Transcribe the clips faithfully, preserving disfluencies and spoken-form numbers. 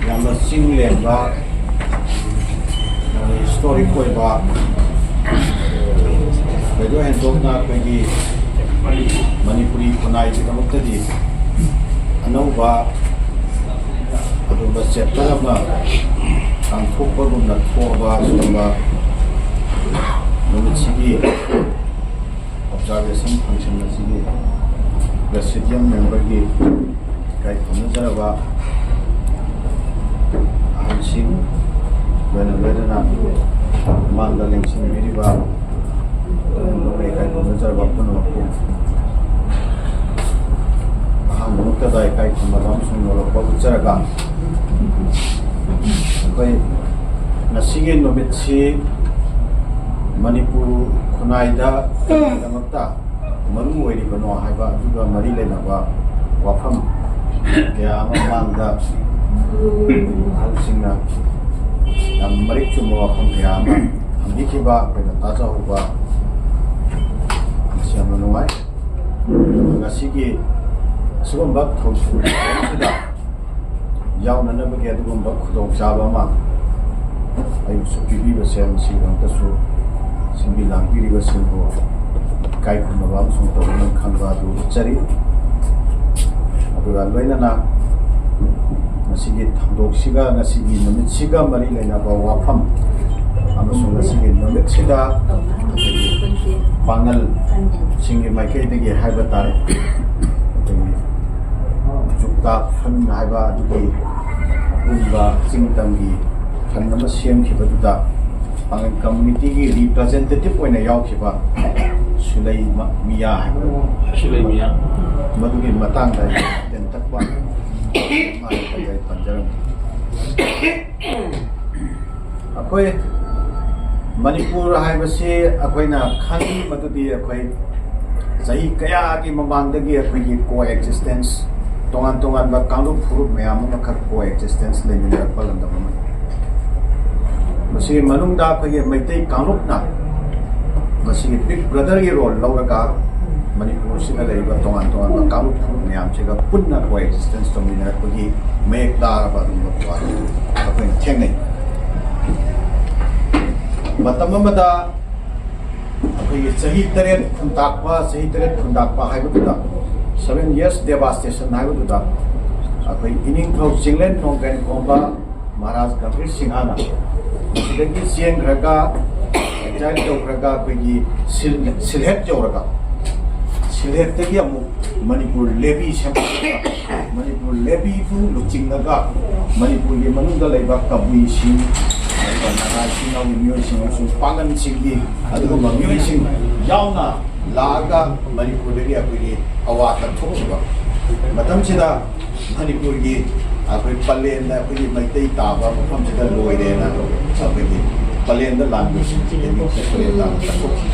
ꯌꯥꯝꯅ ꯆꯤꯡ ꯂꯦꯝꯕ, ꯌꯥꯝꯅ ꯍꯤꯁꯇꯣꯔꯤꯛ ꯑꯣꯏꯕ, ꯊꯣꯏꯗꯣꯛ ꯍꯦꯟꯗꯣꯛꯅ ꯑꯩꯈꯣꯏꯒꯤ ꯃꯅꯤꯄꯨꯔꯤ ꯈꯨꯟꯅꯥꯏꯒꯤꯗꯃꯛꯇꯗꯤ ꯑꯅꯧꯕ ꯑꯗꯨꯒꯨꯝꯕ ꯆꯦꯞꯇꯔ ꯑꯃ ꯍꯥꯡꯊꯣꯛꯄꯒꯨꯝꯅ ꯊꯣꯛꯑꯕ ꯁꯤꯒꯨꯝꯕ ꯅꯨꯃꯤꯠꯁꯤꯒꯤ ꯑꯣꯕꯖꯥꯔꯕꯦꯁꯟ ꯐꯪꯁꯟ ꯑꯁꯤꯒꯤ ꯄ꯭ꯔꯦꯁꯤꯗꯤꯌꯝ ꯃꯦꯝꯕꯔꯒꯤ ꯏꯀꯥꯏ ꯈꯨꯝꯅꯖꯔꯕ ꯑꯍꯜꯁꯤꯡ, ꯂꯣꯏꯅ ꯂꯣꯏꯅꯅ ꯃꯃꯥꯡꯗ ꯂꯦꯡꯁꯤꯟꯕꯤꯔꯤꯕ ꯑꯗꯨꯒꯨꯝꯂꯕ ꯏꯀꯥꯏ ꯈꯨꯝꯅꯖꯔꯕ ꯄꯨꯝꯅꯃꯛꯄꯨ ꯑꯍꯥꯟꯕꯃꯛꯇꯗ ꯏꯀꯥꯏ ꯈꯨꯝꯅꯕ ꯑꯃꯁꯨꯡ ꯅꯣꯂꯨꯛꯄ ꯎꯠꯆꯔꯒ, ꯑꯩꯈꯣꯏ ꯉꯁꯤꯒꯤ ꯅꯨꯃꯤꯠꯁꯤ ꯃꯅꯤꯄꯨꯔ ꯈꯨꯟꯅꯥꯏꯗ ꯀꯔꯤꯒꯤꯗꯃꯛꯇ ꯃꯔꯨ ꯑꯣꯏꯔꯤꯕꯅꯣ ꯍꯥꯏꯕ ꯑꯗꯨꯒ ꯃꯔꯤ ꯂꯩꯅꯕ ꯋꯥꯐꯝ ꯀꯌꯥ ꯑꯃ ꯃꯃꯥꯡꯗ ꯑꯍꯜꯁꯤꯡꯅ ꯌꯥꯝ ꯃꯔꯤꯛ ꯆꯨꯝꯕ ꯋꯥꯐꯝ ꯀꯌꯥ ꯑꯃ ꯊꯝꯕꯤꯈꯤꯕ ꯑꯩꯈꯣꯏꯅ ꯇꯥꯖꯍꯧꯕ, ꯃꯁꯤ ꯌꯥꯝꯅ ꯅꯨꯡꯉꯥꯏ꯫ ꯉꯁꯤꯒꯤ ꯑꯁꯤꯒꯨꯝꯕ ꯊꯧꯔꯝꯁꯤꯗ ꯌꯥꯎꯅꯅꯕꯒꯤ ꯑꯗꯨꯒꯨꯝꯕ ꯈꯨꯗꯣꯡꯆꯥꯕ ꯑꯃ ꯑꯩꯕꯨꯁꯨ ꯄꯤꯕꯤꯕꯁꯦ, ꯃꯁꯤꯒꯤꯗꯃꯛꯇꯁꯨ ꯁꯤꯟꯕꯤ ꯂꯥꯡꯕꯤꯔꯤꯕꯁꯤꯡꯕꯨ ꯏꯀꯥꯏ ꯈꯨꯝꯅꯕ ꯑꯃꯁꯨꯡ ꯇꯧꯅꯤꯡ ꯈꯟꯕ ꯑꯗꯨ ꯎꯠꯆꯔꯤ꯫ ꯑꯗꯨꯒ ꯂꯣꯏꯅꯅ ꯉꯁꯤꯒꯤ ꯊꯧꯗꯣꯛꯁꯤꯒ, ꯉꯁꯤꯒꯤ ꯅꯨꯃꯤꯠꯁꯤꯒ ꯃꯔꯤ ꯂꯩꯅꯕ ꯋꯥꯐꯝ ꯑꯃꯁꯨꯡ ꯉꯁꯤꯒꯤ ꯅꯨꯃꯤꯠꯁꯤꯗ ꯑꯩꯈꯣꯏꯒꯤ ꯄꯥꯡꯒꯜꯁꯤꯡꯒꯤ ꯃꯥꯏꯀꯩꯗꯒꯤ ꯍꯥꯏꯕ ꯇꯥꯔꯦ, ꯑꯩꯈꯣꯏꯒꯤ ꯆꯨꯛꯇꯥ ꯐꯟ ꯍꯥꯏꯕ ꯑꯗꯨꯒꯤ ꯑꯄꯨꯟꯕ ꯆꯤꯡ ꯇꯝꯒꯤ ꯐꯟ ꯑꯃ ꯁꯦꯝꯈꯤꯕꯗꯨꯗ ꯄꯥꯡꯒꯜ ꯀꯝꯃꯨꯅꯤꯇꯤꯒꯤ ꯔꯤꯄ꯭ꯔꯖꯦꯟꯇꯦꯇꯤꯚ ꯑꯣꯏꯅ ꯌꯥꯎꯈꯤꯕ ꯁꯨꯂꯩ ꯃ-, ꯃꯤꯌꯥ ꯍꯥꯏꯕ ꯁꯨꯂꯩ ꯃꯤꯌꯥ꯫ ꯃꯗꯨꯒꯤ ꯃꯇꯥꯡꯗ ꯑꯩ ꯇꯦꯟꯇꯛꯄ ꯃꯥꯒꯤ ꯀꯔꯤ ꯑꯩ ꯄꯟꯖꯔꯝꯒꯦ꯫ ꯑꯩꯈꯣꯏ ꯃꯅꯤꯄꯨꯔ ꯍꯥꯏꯕꯁꯤ ꯑꯩꯈꯣꯏꯅ ꯈꯪꯉꯤ, ꯃꯗꯨꯗꯤ ꯑꯩꯈꯣꯏ ꯆꯍꯤ ꯀꯌꯥꯒꯤ ꯃꯃꯥꯡꯗꯒꯤ ꯑꯩꯈꯣꯏꯒꯤ ꯀꯣ ꯑꯦꯛꯖꯤꯁꯇꯦꯟꯁ, ꯇꯣꯉꯥꯟ ꯇꯣꯉꯥꯟꯕ ꯀꯥꯡꯂꯨꯞ ꯐꯨꯔꯨꯞ ꯃꯌꯥꯝ ꯑꯃꯈꯛ ꯀꯣ ꯑꯦꯛꯖꯤꯁꯇꯦꯟꯁ ꯂꯩꯃꯤꯟꯅꯔꯛꯄ ꯂꯝꯗꯝ ꯑꯃꯅꯤ꯫ ꯃꯁꯤꯒꯤ ꯃꯅꯨꯡꯗ ꯑꯩꯈꯣꯏꯒꯤ ꯃꯩꯇꯩ ꯀꯥꯡꯂꯨꯞꯅ ꯃꯁꯤ ꯁꯤꯒꯤ ꯕꯤꯛ ꯕ꯭ꯔꯗꯔꯒꯤ ꯔꯣꯜ ꯂꯧꯔꯒ ꯃꯅꯤꯄꯨꯔꯁꯤꯗ ꯂꯩꯔꯤꯕ ꯇꯣꯉꯥꯟ ꯇꯣꯉꯥꯟꯕ ꯀꯥꯡꯂꯨꯞ ꯐꯨꯔꯨꯞ ꯃꯌꯥꯝꯁꯤꯒ ꯄꯨꯟꯅ ꯀꯣ ꯑꯦꯛꯖꯤꯁꯇꯦꯟꯁ ꯇꯧꯃꯤꯟꯅꯔꯛꯄꯒꯤ ꯃꯌꯦꯛ ꯂꯥꯔꯕ ꯑꯗꯨꯒꯨꯝꯕ ꯄꯨꯋꯥꯔꯤ ꯑꯩꯈꯣꯏꯅ ꯊꯦꯡꯅꯩ꯫ ꯃꯇꯝ ꯑꯃꯗ ꯑꯩꯈꯣꯏꯒꯤ ꯆꯍꯤ ꯇꯔꯦꯠ ꯈꯨꯟꯇꯥꯛꯄ, ꯆꯍꯤ ꯇꯔꯦꯠ ꯈꯨꯟꯇꯥꯛꯄ ꯍꯥꯏꯕꯗꯨꯗ, seven years devastation ꯍꯥꯏꯕꯗꯨꯗ, ꯑꯩꯈꯣꯏ ꯏꯅꯤꯡꯊꯧ ꯆꯤꯡꯂꯦꯟ ꯅꯣꯡꯒ꯭ꯔꯦꯟ ꯈꯣꯝꯕ ꯃꯍꯥꯔꯥꯖ ꯒꯝꯚꯤꯔ ꯁꯤꯡꯍꯅ ꯃꯁꯤꯗꯒꯤ ꯆꯦꯟꯈ꯭ꯔꯒ, ꯑꯦꯛꯖꯥꯏꯜ ꯇꯧꯈ꯭ꯔꯒ, ꯑꯩꯈꯣꯏꯒꯤ ꯁꯤꯜ-, ꯁꯤꯜꯍꯦꯠ ꯌꯧꯔꯒ, ꯁꯤꯜꯍꯦꯠꯇꯒꯤ ꯑꯃꯨꯛ ꯃꯅꯤꯄꯨꯔ ꯂꯦꯕꯤ ꯁꯦꯝꯒꯠꯂꯒ, ꯃꯅꯤꯄꯨꯔ ꯂꯦꯕꯤꯕꯨ ꯂꯨꯆꯤꯡꯉꯒ ꯃꯅꯤꯄꯨꯔꯒꯤ ꯃꯅꯨꯡꯗ ꯂꯩꯕ ꯀꯕꯨꯏꯁꯤꯡ, ꯑꯗꯨꯒ ꯅꯥꯒꯥ ꯏꯆꯤꯟ ꯏꯅꯥꯎꯒꯤ ꯃꯤꯑꯣꯏꯁꯤꯡ ꯑꯃꯁꯨꯡ ꯄꯥꯡꯒꯟꯁꯤꯡꯒꯤ ꯑꯗꯨꯒꯨꯝꯕ ꯃꯤꯑꯣꯏꯁꯤꯡ ꯌꯥꯎꯅ ꯂꯥꯛꯑꯒ ꯃꯅꯤꯄꯨꯔꯗꯒꯤ ꯑꯩꯈꯣꯏꯒꯤ ꯑꯋꯥ ꯇꯛꯊꯣꯛꯈꯤꯕ ꯃꯇꯝꯁꯤꯗ, ꯃꯅꯤꯄꯨꯔꯒꯤ ꯑꯩꯈꯣꯏ ꯄꯂꯦꯟꯗ ꯑꯩꯈꯣꯏꯒꯤ ꯃꯩꯇꯩ ꯇꯥꯕ ꯃꯐꯝꯁꯤꯗ ꯂꯣꯏꯔꯦꯅ ꯑꯩꯈꯣꯏꯒꯤ ꯄꯂꯦꯟꯗ ꯂꯥꯟꯕꯁꯤꯡꯁꯤꯗꯒꯤ ꯄꯂꯦꯟ ꯇꯥꯕ ꯇꯛꯊꯣꯛꯈꯤ꯫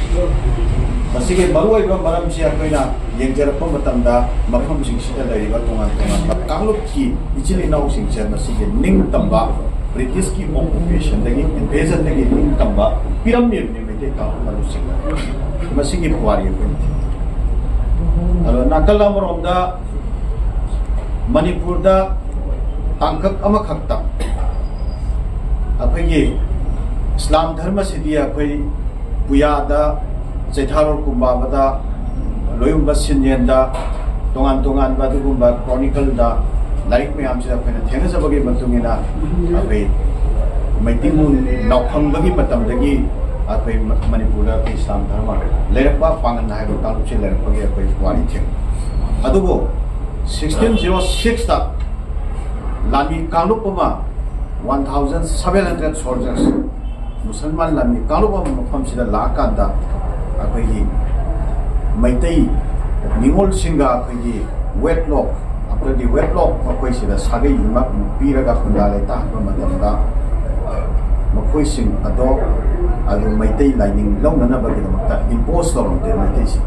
ꯃꯁꯤꯒꯤ ꯃꯔꯨꯑꯣꯏꯕ ꯃꯔꯝꯁꯤ ꯑꯩꯈꯣꯏꯅ ꯌꯦꯡꯖꯔꯛꯄ ꯃꯇꯝꯗ, ꯃꯐꯝꯁꯤꯡꯁꯤꯗ ꯂꯩꯔꯤꯕ ꯇꯣꯉꯥꯟ ꯇꯣꯉꯥꯟꯕ ꯀꯥꯡꯂꯨꯞꯀꯤ ꯏꯆꯤꯜ ꯏꯅꯥꯎꯁꯤꯡꯁꯦ ꯃꯁꯤꯒꯤ ꯅꯤꯡꯇꯝꯕ, ꯕ꯭ꯔꯤꯇꯤꯁꯀꯤ ꯑꯣꯀꯨꯄꯦꯁꯟꯗꯒꯤ, ꯏꯟꯚꯦꯖꯟꯗꯒꯤ ꯅꯤꯡꯇꯝꯕ ꯄꯤꯔꯝꯃꯤꯕꯅꯤ ꯃꯩꯇꯩ ꯀꯥꯡꯂꯨꯞ ꯑꯗꯨꯁꯤꯡꯅ꯫ ꯃꯁꯤꯒꯤ ꯄꯨꯋꯥꯔꯤ ꯑꯩꯈꯣꯏꯅ ꯊꯤ꯫ ꯑꯗꯣ ꯅꯥꯀꯜ ꯑꯃꯔꯣꯝꯗ ꯃꯅꯤꯄꯨꯔꯗ ꯇꯥꯡꯀꯛ ꯑꯃꯈꯛꯇ ꯑꯩꯈꯣꯏꯒꯤ ꯏꯁꯂꯥꯝ ꯙꯔꯃꯁꯤꯗꯤ ꯑꯩꯈꯣꯏ ꯄꯨꯌꯥꯗ, ꯆꯩꯊꯥꯔꯣꯜ ꯀꯨꯝꯕꯥꯕꯗ, ꯂꯣꯏꯌꯨꯝꯕ ꯁꯤꯟꯌꯦꯟꯗ, ꯇꯣꯉꯥꯟ ꯇꯣꯉꯥꯟꯕ ꯑꯗꯨꯒꯨꯝꯕ ꯀ꯭ꯔꯣꯅꯤꯀꯜꯗ, ꯂꯥꯏꯔꯤꯛ ꯃꯌꯥꯝꯁꯤꯗ ꯑꯩꯈꯣꯏꯅ ꯊꯦꯡꯅꯖꯕꯒꯤ ꯃꯇꯨꯡ ꯏꯟꯅ, ꯑꯩꯈꯣꯏ ꯃꯩꯇꯩ ꯅꯥꯎꯐꯪꯕꯒꯤ ꯃꯇꯝꯗꯒꯤ ꯑꯩꯈꯣꯏ ꯃ-, ꯃꯅꯤꯄꯨꯔꯗ ꯑꯩꯈꯣꯏ ꯏꯁꯂꯥꯝ ꯙꯔꯃ ꯂꯩꯔꯛꯄ, ꯄꯥꯡꯒꯟ ꯍꯥꯏꯕ ꯀꯥꯡꯂꯨꯞꯁꯤ ꯂꯩꯔꯛꯄꯒꯤ ꯑꯩꯈꯣꯏ ꯋꯥꯔꯤ ꯊꯦꯡꯅꯩ꯫ ꯑꯗꯨꯕꯨ sixteen zero sixꯇ ꯂꯥꯟꯃꯤ ꯀꯥꯡꯂꯨꯞ ꯑꯃ, one thousand seven hundred soldiers, ꯃꯨꯁꯜꯃꯥꯟ ꯂꯥꯟꯃꯤ ꯀꯥꯡꯂꯨꯞ ꯑꯃ ꯃꯐꯝꯁꯤꯗ ꯂꯥꯛꯑꯀꯥꯟꯗ, ꯑꯩꯈꯣꯏꯒꯤ ꯃꯩꯇꯩ ꯅꯤꯉꯣꯜꯁꯤꯡꯒ ꯑꯩꯈꯣꯏꯒꯤ ꯋꯦꯠꯂꯣꯛ, ꯑꯃꯗꯤ ꯋꯦꯠꯂꯣꯛ ꯃꯈꯣꯏꯁꯤꯗ ꯁꯥꯒꯩ ꯌꯨꯝꯂꯛ ꯄꯤꯔꯒ ꯈꯨꯟꯗꯥ ꯂꯩꯇꯥꯍꯟꯕ ꯃꯇꯝꯗ, ꯃꯈꯣꯏꯁꯤꯡ ꯑꯗꯣ ꯑꯗꯨ ꯃꯩꯇꯩ ꯂꯥꯏꯅꯤꯡ ꯂꯧꯅꯅꯕꯒꯤꯗꯃꯛꯇ ꯏꯝꯄꯣꯁ ꯇꯧꯔꯝꯗꯦ ꯃꯩꯇꯩꯁꯤꯡ꯫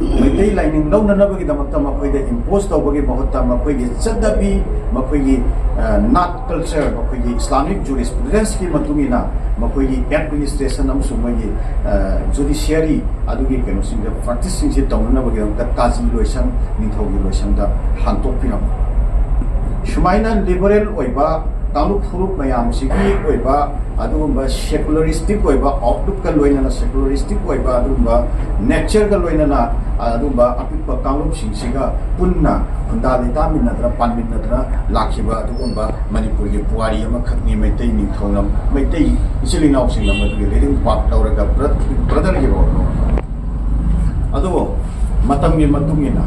ꯃꯩꯇꯩ ꯂꯥꯏꯅꯤꯡ ꯂꯧꯅꯅꯕꯒꯤꯗꯃꯛꯇ ꯃꯈꯣꯏꯗ impose ꯇꯧꯕꯒꯤ ꯃꯍꯨꯠꯇ ꯃꯈꯣꯏꯒꯤ ꯆꯠꯅꯕꯤ, ꯃꯈꯣꯏꯒꯤ ꯅꯥꯠ ꯀꯜꯆꯔ, ꯃꯈꯣꯏꯒꯤ ꯏꯁꯂꯥꯃꯤꯛ ꯖꯨꯔꯤꯁꯄ꯭ꯔꯨꯗꯦꯟꯁꯀꯤ ꯃꯇꯨꯡ ꯏꯟꯅ ꯃꯈꯣꯏꯒꯤ ꯑꯦꯗꯃꯤꯅꯤꯁꯇ꯭ꯔꯦꯁꯟ ꯑꯃꯁꯨꯡ ꯃꯣꯏꯒꯤ ꯖꯨꯗꯤꯁꯤꯌꯔꯤ ꯑꯗꯨꯒꯤ ꯀꯩꯅꯣꯁꯤꯡꯗ, ꯄ꯭ꯔꯦꯛꯇꯤꯁꯁꯤꯡꯁꯦ ꯇꯧꯅꯅꯕꯒꯤꯗꯃꯛꯇ ꯀꯥꯖꯤ ꯂꯣꯏꯁꯪ, ꯅꯤꯡꯊꯧꯒꯤ ꯂꯣꯏꯁꯪꯗ ꯍꯥꯡꯗꯣꯛꯄꯤꯔꯝꯃꯤ꯫ ꯁꯨꯃꯥꯏꯅ ꯂꯤꯕꯔꯦꯜ ꯑꯣꯏꯕ ꯀꯥꯡꯂꯨꯞ ꯐꯨꯔꯨꯞ ꯃꯌꯥꯝꯁꯤꯒꯤ ꯑꯣꯏꯕ ꯑꯗꯨꯒꯨꯝꯕ ꯁꯦꯀꯨꯂꯔꯤꯁꯇꯤꯛ ꯑꯣꯏꯕ ꯑꯥꯎꯠꯂꯨꯛꯀ ꯂꯣꯏꯅꯅ, ꯁꯦꯀꯨꯂꯔꯤꯁꯇꯤꯛ ꯑꯣꯏꯕ ꯑꯗꯨꯒꯨꯝꯕ ꯅꯦꯆꯔꯒ ꯂꯣꯏꯅꯅ ꯑꯗꯨꯒꯨꯝꯕ ꯑꯄꯤꯛꯄ ꯀꯥꯡꯂꯨꯞꯁꯤꯡꯁꯤꯒ ꯄꯨꯟꯅ ꯈꯨꯟꯗꯥ ꯂꯩꯇꯥꯃꯤꯟꯅꯗꯅ, ꯄꯥꯟꯃꯤꯟꯅꯗꯅ ꯂꯥꯛꯈꯤꯕ ꯑꯗꯨꯒꯨꯝꯕ ꯃꯅꯤꯄꯨꯔꯒꯤ ꯄꯨꯋꯥꯔꯤ ꯑꯃꯈꯛꯅꯤ ꯃꯩꯇꯩ ꯅꯤꯡꯊꯧꯅ ꯃꯩꯇꯩ ꯏꯆꯤꯜ ꯏꯅꯥꯎꯁꯤꯡꯅ ꯃꯗꯨꯒꯤ ꯂꯤꯗꯤꯡ ꯄꯥꯔꯠ ꯂꯧꯔꯒ ꯕ꯭ꯔꯗꯔꯒꯤ ꯔꯣꯜ ꯂꯧꯔꯒ꯫ ꯑꯗꯨꯕꯨ ꯃꯇꯝꯒꯤ ꯃꯇꯨꯡ ꯏꯟꯅ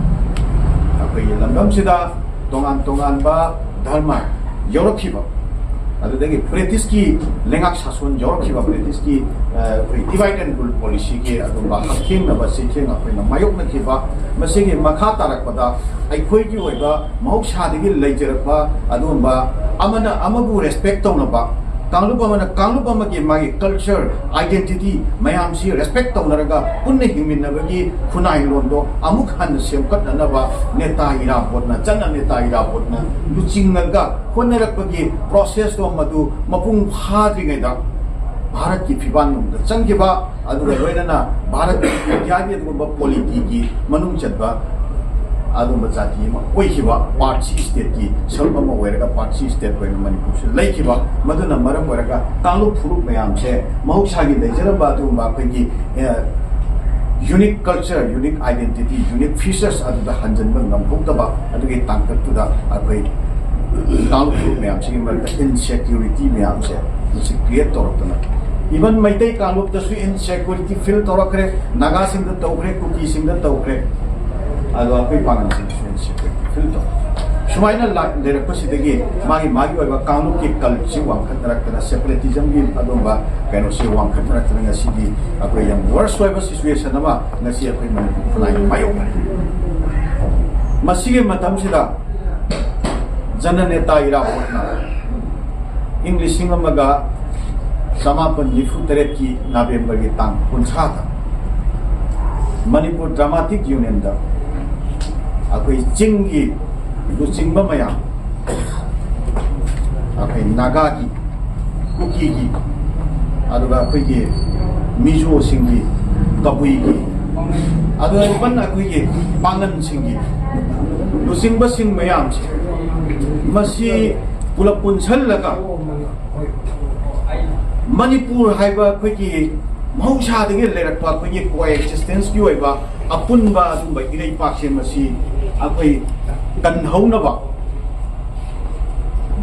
ꯑꯩꯈꯣꯏꯒꯤ ꯂꯝꯗꯝꯁꯤꯗ ꯇꯣꯉꯥꯟ ꯇꯣꯉꯥꯟꯕ ꯙꯔꯃ ꯌꯧꯔꯛꯈꯤꯕ, ꯑꯗꯨꯗꯒꯤ ꯕ꯭ꯔꯤꯇꯤꯁꯀꯤ ꯂꯩꯉꯥꯛ ꯁꯥꯁꯣꯟ ꯌꯧꯔꯛꯈꯤꯕ, ꯕ꯭ꯔꯤꯇꯤꯁꯀꯤ, ꯑ, ꯑꯩꯈꯣꯏ divide and rule policyꯒꯤ ꯑꯗꯨꯒꯨꯝꯕ ꯍꯛꯊꯦꯡꯅꯕ ꯆꯩꯊꯦꯡ ꯑꯩꯈꯣꯏꯅ ꯃꯥꯌꯣꯛꯅꯈꯤꯕ, ꯃꯁꯤꯒꯤ ꯃꯈꯥ ꯇꯥꯔꯛꯄꯗ ꯑꯩꯈꯣꯏꯒꯤ ꯑꯣꯏꯕ ꯃꯍꯧꯁꯥꯗꯒꯤ ꯂꯩꯖꯔꯛꯄ ꯑꯗꯨꯒꯨꯝꯕ ꯑꯃꯅ ꯑꯃꯕꯨ ꯔꯦꯁꯄꯦꯛ ꯇꯧꯅꯕ, ꯀꯥꯡꯂꯨꯞ ꯑꯃꯅ ꯀꯥꯡꯂꯨꯞ ꯑꯃꯒꯤ ꯃꯥꯒꯤ ꯀꯜꯆꯔ, ꯑꯥꯏꯗꯦꯟꯇꯤꯇꯤ ꯃꯌꯥꯝꯁꯤ ꯔꯦꯁꯄꯦꯛ ꯇꯧꯅꯔꯒ ꯄꯨꯟꯅ ꯍꯤꯡꯃꯤꯟꯅꯕꯒꯤ ꯈꯨꯟꯅꯥꯏꯂꯣꯟꯗꯣ ꯑꯃꯨꯛ ꯍꯟꯅ ꯁꯦꯝꯒꯠꯅꯅꯕ ꯅꯦꯇꯥ ꯏꯔꯥꯕꯣꯠꯅ, ꯖꯟ ꯅꯦꯇꯥ ꯏꯔꯥꯕꯣꯠꯅ ꯂꯨꯆꯤꯡꯉꯒ ꯍꯣꯠꯅꯔꯛꯄꯒꯤ ꯄ꯭ꯔꯣꯁꯦꯁꯇꯣ ꯃꯗꯨ ꯃꯄꯨꯡ ꯐꯥꯗ꯭ꯔꯤꯉꯩꯗ ꯚꯥꯔꯠꯀꯤ ꯐꯤꯕꯥꯟꯂꯣꯝꯗ ꯆꯪꯈꯤꯕ, ꯑꯗꯨꯒ ꯂꯣꯏꯅꯅ ꯚꯥꯔꯠ ꯏꯟꯗꯤꯌꯥꯒꯤ ꯑꯗꯨꯒꯨꯝꯕ ꯄꯣꯂꯤꯇꯤꯒꯤ ꯃꯅꯨꯡ ꯆꯟꯕ ꯑꯗꯨꯒꯨꯝꯕ ꯖꯥꯇꯤ ꯑꯃ ꯑꯣꯏꯈꯤꯕ, ꯄꯥꯔꯠ ꯁꯤ ꯁ꯭ꯇꯦꯠꯀꯤ ꯁꯔꯨꯛ ꯑꯃ ꯑꯣꯏꯔꯒ ꯄꯥꯔꯠ ꯁꯤ ꯁ꯭ꯇꯦꯠ ꯑꯣꯏꯅ ꯃꯅꯤꯄꯨꯔꯁꯨ ꯂꯩꯈꯤꯕ꯫ ꯃꯗꯨꯅ ꯃꯔꯝ ꯑꯣꯏꯔꯒ ꯀꯥꯡꯂꯨꯞ ꯐꯨꯔꯨꯞ ꯃꯌꯥꯝꯁꯦ ꯃꯍꯧꯁꯥꯒꯤ ꯂꯩꯖꯔꯝꯕ ꯑꯗꯨꯒꯨꯝꯕ ꯑꯩꯈꯣꯏꯒꯤ, ꯑꯦ, unique culture, unique identity, unique features ꯑꯗꯨꯗ ꯍꯟꯖꯤꯟꯕ ꯉꯝꯍꯧꯗꯕ ꯑꯗꯨꯒꯤ ꯇꯥꯡꯀꯛꯇꯨꯗ ꯑꯩꯈꯣꯏ ꯀꯥꯡꯂꯨꯞ ꯐꯨꯔꯨꯞ ꯃꯌꯥꯝꯁꯤꯒꯤ ꯃꯔꯛꯇ ꯏꯟꯁꯦꯀ꯭ꯌꯨꯔꯤꯇꯤ ꯃꯌꯥꯝꯁꯦ ꯃꯁꯤ ꯀ꯭ꯔꯤꯌꯦꯠ ꯇꯧꯔꯛꯇꯅ, ꯏꯚꯟ ꯃꯩꯇꯩ ꯀꯥꯡꯂꯨꯞꯇꯁꯨ ꯏꯟꯁꯦꯀ꯭ꯌꯨꯔꯤꯇꯤ ꯐꯤꯜ ꯇꯧꯔꯛꯈ꯭ꯔꯦ, ꯅꯥꯒꯥꯁꯤꯡꯗ ꯇꯧꯈ꯭ꯔꯦ, ꯀꯨꯀꯤꯁꯤꯡꯗ ꯇꯧꯈ꯭ꯔꯦ, ꯑꯗꯣ ꯑꯩꯈꯣꯏ ꯄꯥꯉꯜꯁꯤꯡꯗꯁꯨ ꯏꯟꯁꯦꯀ꯭ꯌꯨꯔꯤꯇꯤ ꯐꯤꯜ ꯇꯧꯔꯦ꯫ ꯁꯨꯃꯥꯏꯅ ꯂꯥꯛ-, ꯂꯩꯔꯛꯄꯁꯤꯗꯒꯤ ꯃꯥꯒꯤ, ꯃꯥꯒꯤ ꯑꯣꯏꯕ ꯀꯥꯡꯂꯨꯞꯀꯤ ꯀꯜꯠꯁꯤ ꯋꯥꯡꯈꯠꯅꯔꯛꯇꯅ, ꯁꯦꯄꯔꯦꯇꯤꯖꯝꯒꯤ ꯑꯗꯨꯝꯕ ꯀꯩꯅꯣꯁꯤ ꯋꯥꯡꯈꯠꯅꯔꯛꯇꯅ ꯉꯁꯤꯗꯤ ꯑꯩꯈꯣꯏ ꯌꯥꯝ ꯋꯔꯁ ꯑꯣꯏꯕ ꯁꯤꯆꯨꯋꯦꯁꯟ ꯑꯃ ꯉꯁꯤ ꯑꯩꯈꯣꯏ ꯃꯅꯤꯄꯨꯔ ꯈꯨꯟꯅꯥꯏꯅ ꯃꯥꯌꯣꯛꯅꯔꯤ꯫ ꯃꯁꯤꯒꯤ ꯃꯇꯝꯁꯤꯗ ꯖꯅꯅꯦꯇꯥ ꯏꯔꯥꯕꯣꯠꯅ ꯏꯪ ꯂꯤꯁꯤꯡ ꯑꯃꯒ ꯆꯃꯥꯄꯟ ꯅꯤꯐꯨ ꯇꯔꯦꯠꯀꯤ ꯅꯕꯦꯝꯕꯔꯒꯤ ꯇꯥꯡ ꯀꯨꯟꯊ꯭ꯔꯥꯗ ꯃꯅꯤꯄꯨꯔ ꯗ꯭ꯔꯃꯥꯇꯤꯛ ꯌꯨꯅꯤꯌꯟꯗ ꯑꯩꯈꯣꯏ ꯆꯤꯡꯒꯤ ꯂꯨꯆꯤꯡꯕ ꯃꯌꯥꯝ, ꯑꯩꯈꯣꯏ ꯅꯥꯒꯥꯒꯤ, ꯀꯨꯀꯤꯒꯤ, ꯑꯗꯨꯒ ꯑꯩꯈꯣꯏꯒꯤ ꯃꯤꯖꯣꯁꯤꯡꯒꯤ, ꯀꯕꯨꯏꯒꯤ, ꯑꯗꯨꯒ even ꯑꯩꯈꯣꯏꯒꯤ ꯄꯥꯉꯟꯁꯤꯡꯒꯤ ꯂꯨꯆꯤꯡꯕꯁꯤꯡ ꯃꯌꯥꯝꯁꯦ, ꯃꯁꯤ ꯄꯨꯂꯞ ꯄꯨꯟꯁꯜꯂꯒ ꯃꯅꯤꯄꯨꯔ ꯍꯥꯏꯕ ꯑꯩꯈꯣꯏꯒꯤ ꯃꯍꯧꯁꯥꯗꯒꯤ ꯂꯩꯔꯛꯄ ꯑꯩꯈꯣꯏꯒꯤ ꯀꯣꯑꯦꯛꯖꯤꯁꯇꯦꯟꯁꯀꯤ ꯑꯣꯏꯕ ꯑꯄꯨꯟꯕ ꯑꯗꯨꯒꯨꯝꯕ ꯏꯔꯩꯄꯥꯛꯁꯦ, ꯃꯁꯤ ꯑꯩꯈꯣꯏ ꯀꯟꯍꯧꯅꯕ,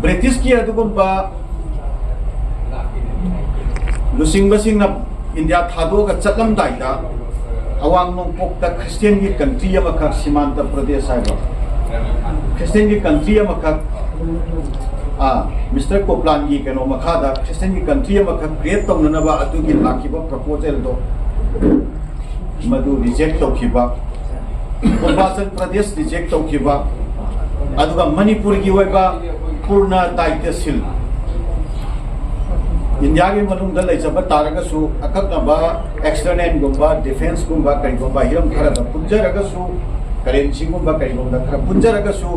ꯕ꯭ꯔꯤꯇꯤꯁꯀꯤ ꯑꯗꯨꯒꯨꯝꯕ ꯂꯨꯆꯤꯡꯕꯁꯤꯡꯅ ꯏꯟꯗꯤꯌꯥ ꯊꯥꯗꯣꯛꯑꯒ ꯆꯠꯂꯝꯗꯥꯏꯗ, ꯑꯋꯥꯡ ꯅꯣꯡꯄꯣꯛꯇ ꯈ꯭ꯔꯤꯁꯇꯤꯌꯟꯒꯤ ꯀꯟꯇ꯭ꯔꯤ ꯑꯃꯈꯛ, ꯁꯤꯃꯥꯟꯇ ꯄ꯭ꯔꯗꯦꯁ ꯍꯥꯏꯕ ꯈ꯭ꯔꯤꯁꯇꯤꯌꯟꯒꯤ ꯀꯟꯇ꯭ꯔꯤ ꯑꯃꯈꯛ, ꯑꯥ, ꯃꯤꯁꯇꯔ ꯀꯣꯄ꯭ꯂꯥꯟꯒꯤ ꯀꯩꯅꯣ ꯃꯈꯥꯗ ꯈ꯭ꯔꯤꯁꯇꯤꯌꯟꯒꯤ ꯀꯟꯇ꯭ꯔꯤ ꯑꯃꯈꯛ ꯀ꯭ꯔꯤꯌꯦꯠ ꯇꯧꯅꯅꯕ ꯑꯗꯨꯒꯤ ꯂꯥꯛꯈꯤꯕ ꯄ꯭ꯔꯄꯣꯖꯦꯜꯗꯣ, ꯃꯗꯨ ꯔꯤꯖꯦꯛ ꯇꯧꯈꯤꯕ, ꯄꯨꯔꯕꯥꯆꯜ ꯄ꯭ꯔꯗꯦꯁ ꯔꯤꯖꯦꯛ ꯇꯧꯈꯤꯕ, ꯑꯗꯨꯒ ꯃꯅꯤꯄꯨꯔꯒꯤ ꯑꯣꯏꯕ ꯄꯨꯔꯅ ꯗꯥꯏꯇ꯭ꯌ ꯁꯤꯜ, ꯏꯟꯗꯤꯌꯥꯒꯤ ꯃꯅꯨꯡꯗ ꯂꯩꯖꯕ ꯇꯥꯔꯒꯁꯨ, ꯑꯀꯛꯅꯕ ꯑꯦꯛꯁꯇꯔꯅꯦꯜꯒꯨꯝꯕ, ꯗꯤꯐꯦꯟꯁꯀꯨꯝꯕ, ꯀꯔꯤꯒꯨꯝꯕ ꯍꯤꯔꯝ ꯈꯔꯗ ꯄꯨꯟꯖꯔꯒꯁꯨ, ꯀꯔꯦꯟꯁꯤꯒꯨꯝꯕ ꯀꯔꯤꯒꯨꯝꯕꯗ ꯈꯔ ꯄꯨꯟꯖꯔꯒꯁꯨ,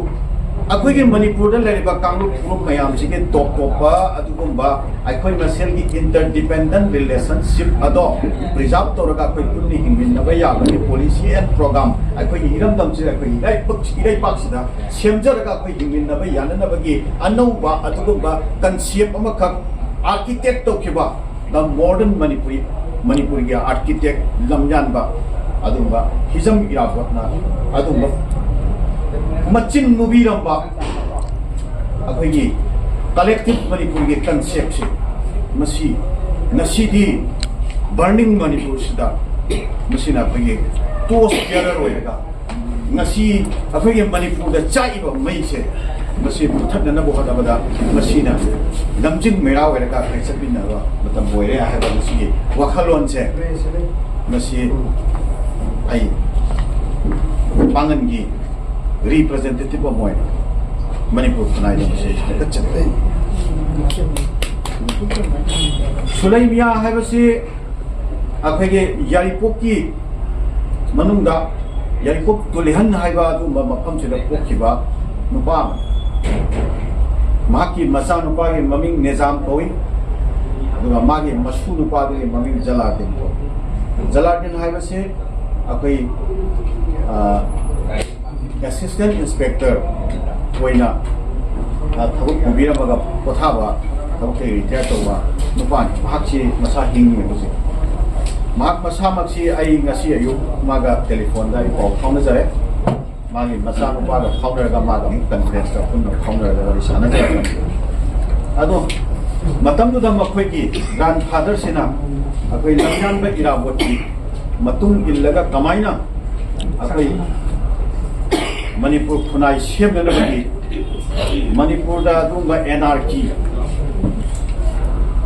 ꯑꯩꯈꯣꯏꯒꯤ ꯃꯅꯤꯄꯨꯔꯗ ꯂꯩꯔꯤꯕ ꯀꯥꯡꯂꯨꯞ ꯐꯨꯔꯨꯞ ꯃꯌꯥꯝꯁꯤꯒꯤ ꯇꯣꯞ ꯇꯣꯞꯄ ꯑꯗꯨꯒꯨꯝꯕ ꯑꯩꯈꯣꯏ ꯃꯁꯦꯜꯒꯤ ꯏꯟꯇꯔꯗꯤꯄꯦꯟꯗꯦꯟ ꯔꯤꯂꯦꯁꯟꯁꯤꯞ ꯑꯗꯣ ꯄ꯭ꯔꯤꯖꯥꯕ ꯇꯧꯔꯒ ꯑꯩꯈꯣꯏ ꯄꯨꯟꯅ ꯍꯤꯡꯃꯤꯟꯅꯕ ꯌꯥꯕꯒꯤ ꯄꯣꯂꯤꯁꯤ ꯑꯦꯟ ꯄ꯭ꯔꯣꯒ꯭ꯔꯥꯝ ꯑꯩꯈꯣꯏꯒꯤ ꯏꯔꯝꯗꯝꯁꯤꯗ, ꯑꯩꯈꯣꯏꯒꯤ ꯏꯔꯩꯄꯥꯛ-, ꯏꯔꯩꯄꯥꯛꯁꯤꯗ ꯁꯦꯝꯖꯔꯒ ꯑꯩꯈꯣꯏ ꯍꯤꯡꯃꯤꯟꯅꯕ ꯌꯥꯅꯅꯕꯒꯤ ꯑꯅꯧꯕ ꯑꯗꯨꯒꯨꯝꯕ ꯀꯟꯁꯦꯞ ꯑꯃꯈꯛ ꯑꯥꯔꯀꯤꯇꯦꯛ ꯇꯧꯈꯤꯕ, ꯗ ꯃꯣꯗꯔꯟ ꯃꯅꯤꯄꯨꯔꯤ, ꯃꯅꯤꯄꯨꯔꯒꯤ ꯑꯥꯔꯀꯤꯇꯦꯛ ꯂꯝꯌꯥꯟꯕ ꯑꯗꯨꯒꯨꯝꯕ ꯍꯤꯖꯝ ꯏꯔꯥꯕꯣꯠꯅ ꯑꯗꯨꯒꯨꯝꯕ ꯃꯆꯤꯟ ꯃꯨꯕꯤꯔꯝꯕ ꯑꯩꯈꯣꯏꯒꯤ ꯀꯂꯦꯛꯇꯤꯚ ꯃꯅꯤꯄꯨꯔꯒꯤ ꯀꯟꯁꯦꯞꯁꯦ, ꯃꯁꯤ ꯉꯁꯤꯗꯤ ꯕꯔꯅꯤꯡ ꯃꯅꯤꯄꯨꯔꯁꯤꯗ ꯃꯁꯤꯅ ꯑꯩꯈꯣꯏꯒꯤ ꯇꯣꯁ ꯕꯤꯌꯔꯔ ꯑꯣꯏꯔꯒ, ꯉꯁꯤ ꯑꯩꯈꯣꯏꯒꯤ ꯃꯅꯤꯄꯨꯔꯗ ꯆꯥꯛꯏꯕ ꯃꯩꯁꯦ, ꯃꯁꯤ ꯃꯨꯊꯠꯅꯅꯕ ꯍꯣꯠꯅꯕꯗ ꯃꯁꯤꯅ ꯂꯝꯖꯤꯡ ꯃꯩꯔꯥ ꯑꯣꯏꯔꯒ ꯑꯩꯈꯣꯏ ꯆꯠꯃꯤꯟꯅꯕ ꯃꯇꯝ ꯑꯣꯏꯔꯦ ꯍꯥꯏꯕ ꯃꯁꯤꯒꯤ ꯋꯥꯈꯜꯂꯣꯟꯁꯦ, ꯃꯁꯤ ꯑꯩ ꯄꯥꯡꯒꯟꯒꯤ ꯔꯤꯄ꯭ꯔꯖꯦꯟꯇꯦꯇꯤꯚ ꯑꯃ ꯑꯣꯏꯅ ꯃꯅꯤꯄꯨꯔ ꯈꯨꯟꯅꯥꯏꯗ ꯃꯁꯤ ꯍꯥꯏꯒꯠꯆꯔꯤ꯫ ꯁꯨꯂꯩꯃꯤꯌꯥ ꯍꯥꯏꯕꯁꯤ ꯑꯩꯈꯣꯏꯒꯤ ꯌꯥꯏꯔꯤꯄꯣꯛꯀꯤ ꯃꯅꯨꯡꯗ ꯌꯥꯏꯔꯤꯄꯣꯛ ꯇꯨꯂꯤꯍꯟ ꯍꯥꯏꯕ ꯑꯗꯨꯒꯨꯝꯕ ꯃꯐꯝꯁꯤꯗ ꯄꯣꯛꯈꯤꯕ ꯅꯨꯄꯥ ꯑꯃꯅꯤ꯫ ꯃꯍꯥꯛꯀꯤ ꯃꯆꯥꯅꯨꯄꯥꯒꯤ ꯃꯃꯤꯡ ꯅꯤꯖꯥꯝ ꯀꯧꯏ, ꯑꯗꯨꯒ ꯃꯥꯒꯤ ꯃꯁꯨ ꯅꯨꯄꯥꯗꯨꯒꯤ ꯃꯃꯤꯡ ꯖꯂꯥꯜꯗꯤꯟ ꯀꯧꯏ꯫ ꯖꯂꯥꯜꯗꯤꯟ ꯍꯥꯏꯕꯁꯤ ꯑꯩꯈꯣꯏ, ꯑ, ꯑꯦꯁꯤꯁꯇꯦꯟ ꯏꯟꯁꯄꯦꯛꯇꯔ ꯑꯣꯏꯅ, ꯑ, ꯊꯕꯛ ꯄꯨꯕꯤꯔꯝꯃꯒ ꯄꯣꯊꯥꯕ, ꯊꯕꯛꯇꯒꯤ ꯔꯤꯇꯥꯌꯔ ꯇꯧꯕ ꯅꯨꯄꯥꯅꯤ꯫ ꯃꯍꯥꯛꯁꯤ ꯃꯁꯥ ꯍꯤꯡꯉꯤ ꯍꯧꯖꯤꯛ꯫ ꯃꯍꯥꯛ ꯃꯁꯥꯃꯛꯁꯤ ꯑꯩ ꯉꯁꯤ ꯑꯌꯨꯛ ꯃꯥꯒ ꯇꯦꯂꯤꯐꯣꯟꯗ ꯑꯩ ꯄꯥꯎ ꯐꯥꯎꯅꯖꯔꯦ꯫ ꯃꯥꯒꯤ ꯃꯆꯥꯅꯨꯄꯥꯒ ꯐꯥꯎꯅꯔꯒ ꯃꯥꯒ ꯑꯃꯨꯛ ꯀꯟꯐ꯭ꯔꯦꯟꯁꯇ ꯄꯨꯟꯅ ꯐꯥꯎꯅꯔꯒ ꯋꯥꯔꯤ ꯁꯥꯟꯅꯖꯔꯦ꯫ ꯑꯗꯣ ꯃꯇꯝꯗꯨꯗ ꯃꯈꯣꯏꯒꯤ ꯒ꯭ꯔꯥꯟꯐꯥꯗꯔꯁꯤꯅ ꯑꯩꯈꯣꯏ ꯂꯝꯌꯥꯟꯕ ꯏꯔꯥꯕꯣꯠꯀꯤ ꯃꯇꯨꯡ ꯏꯜꯂꯒ ꯀꯃꯥꯏꯅ ꯑꯩꯈꯣꯏ ꯃꯅꯤꯄꯨꯔ ꯈꯨꯟꯅꯥꯏ ꯁꯦꯝꯅꯅꯕꯒꯤ ꯃꯅꯤꯄꯨꯔꯗ ꯑꯗꯨꯒꯨꯝꯕ ꯑꯦꯟ ꯑꯥꯔ ꯀꯤ,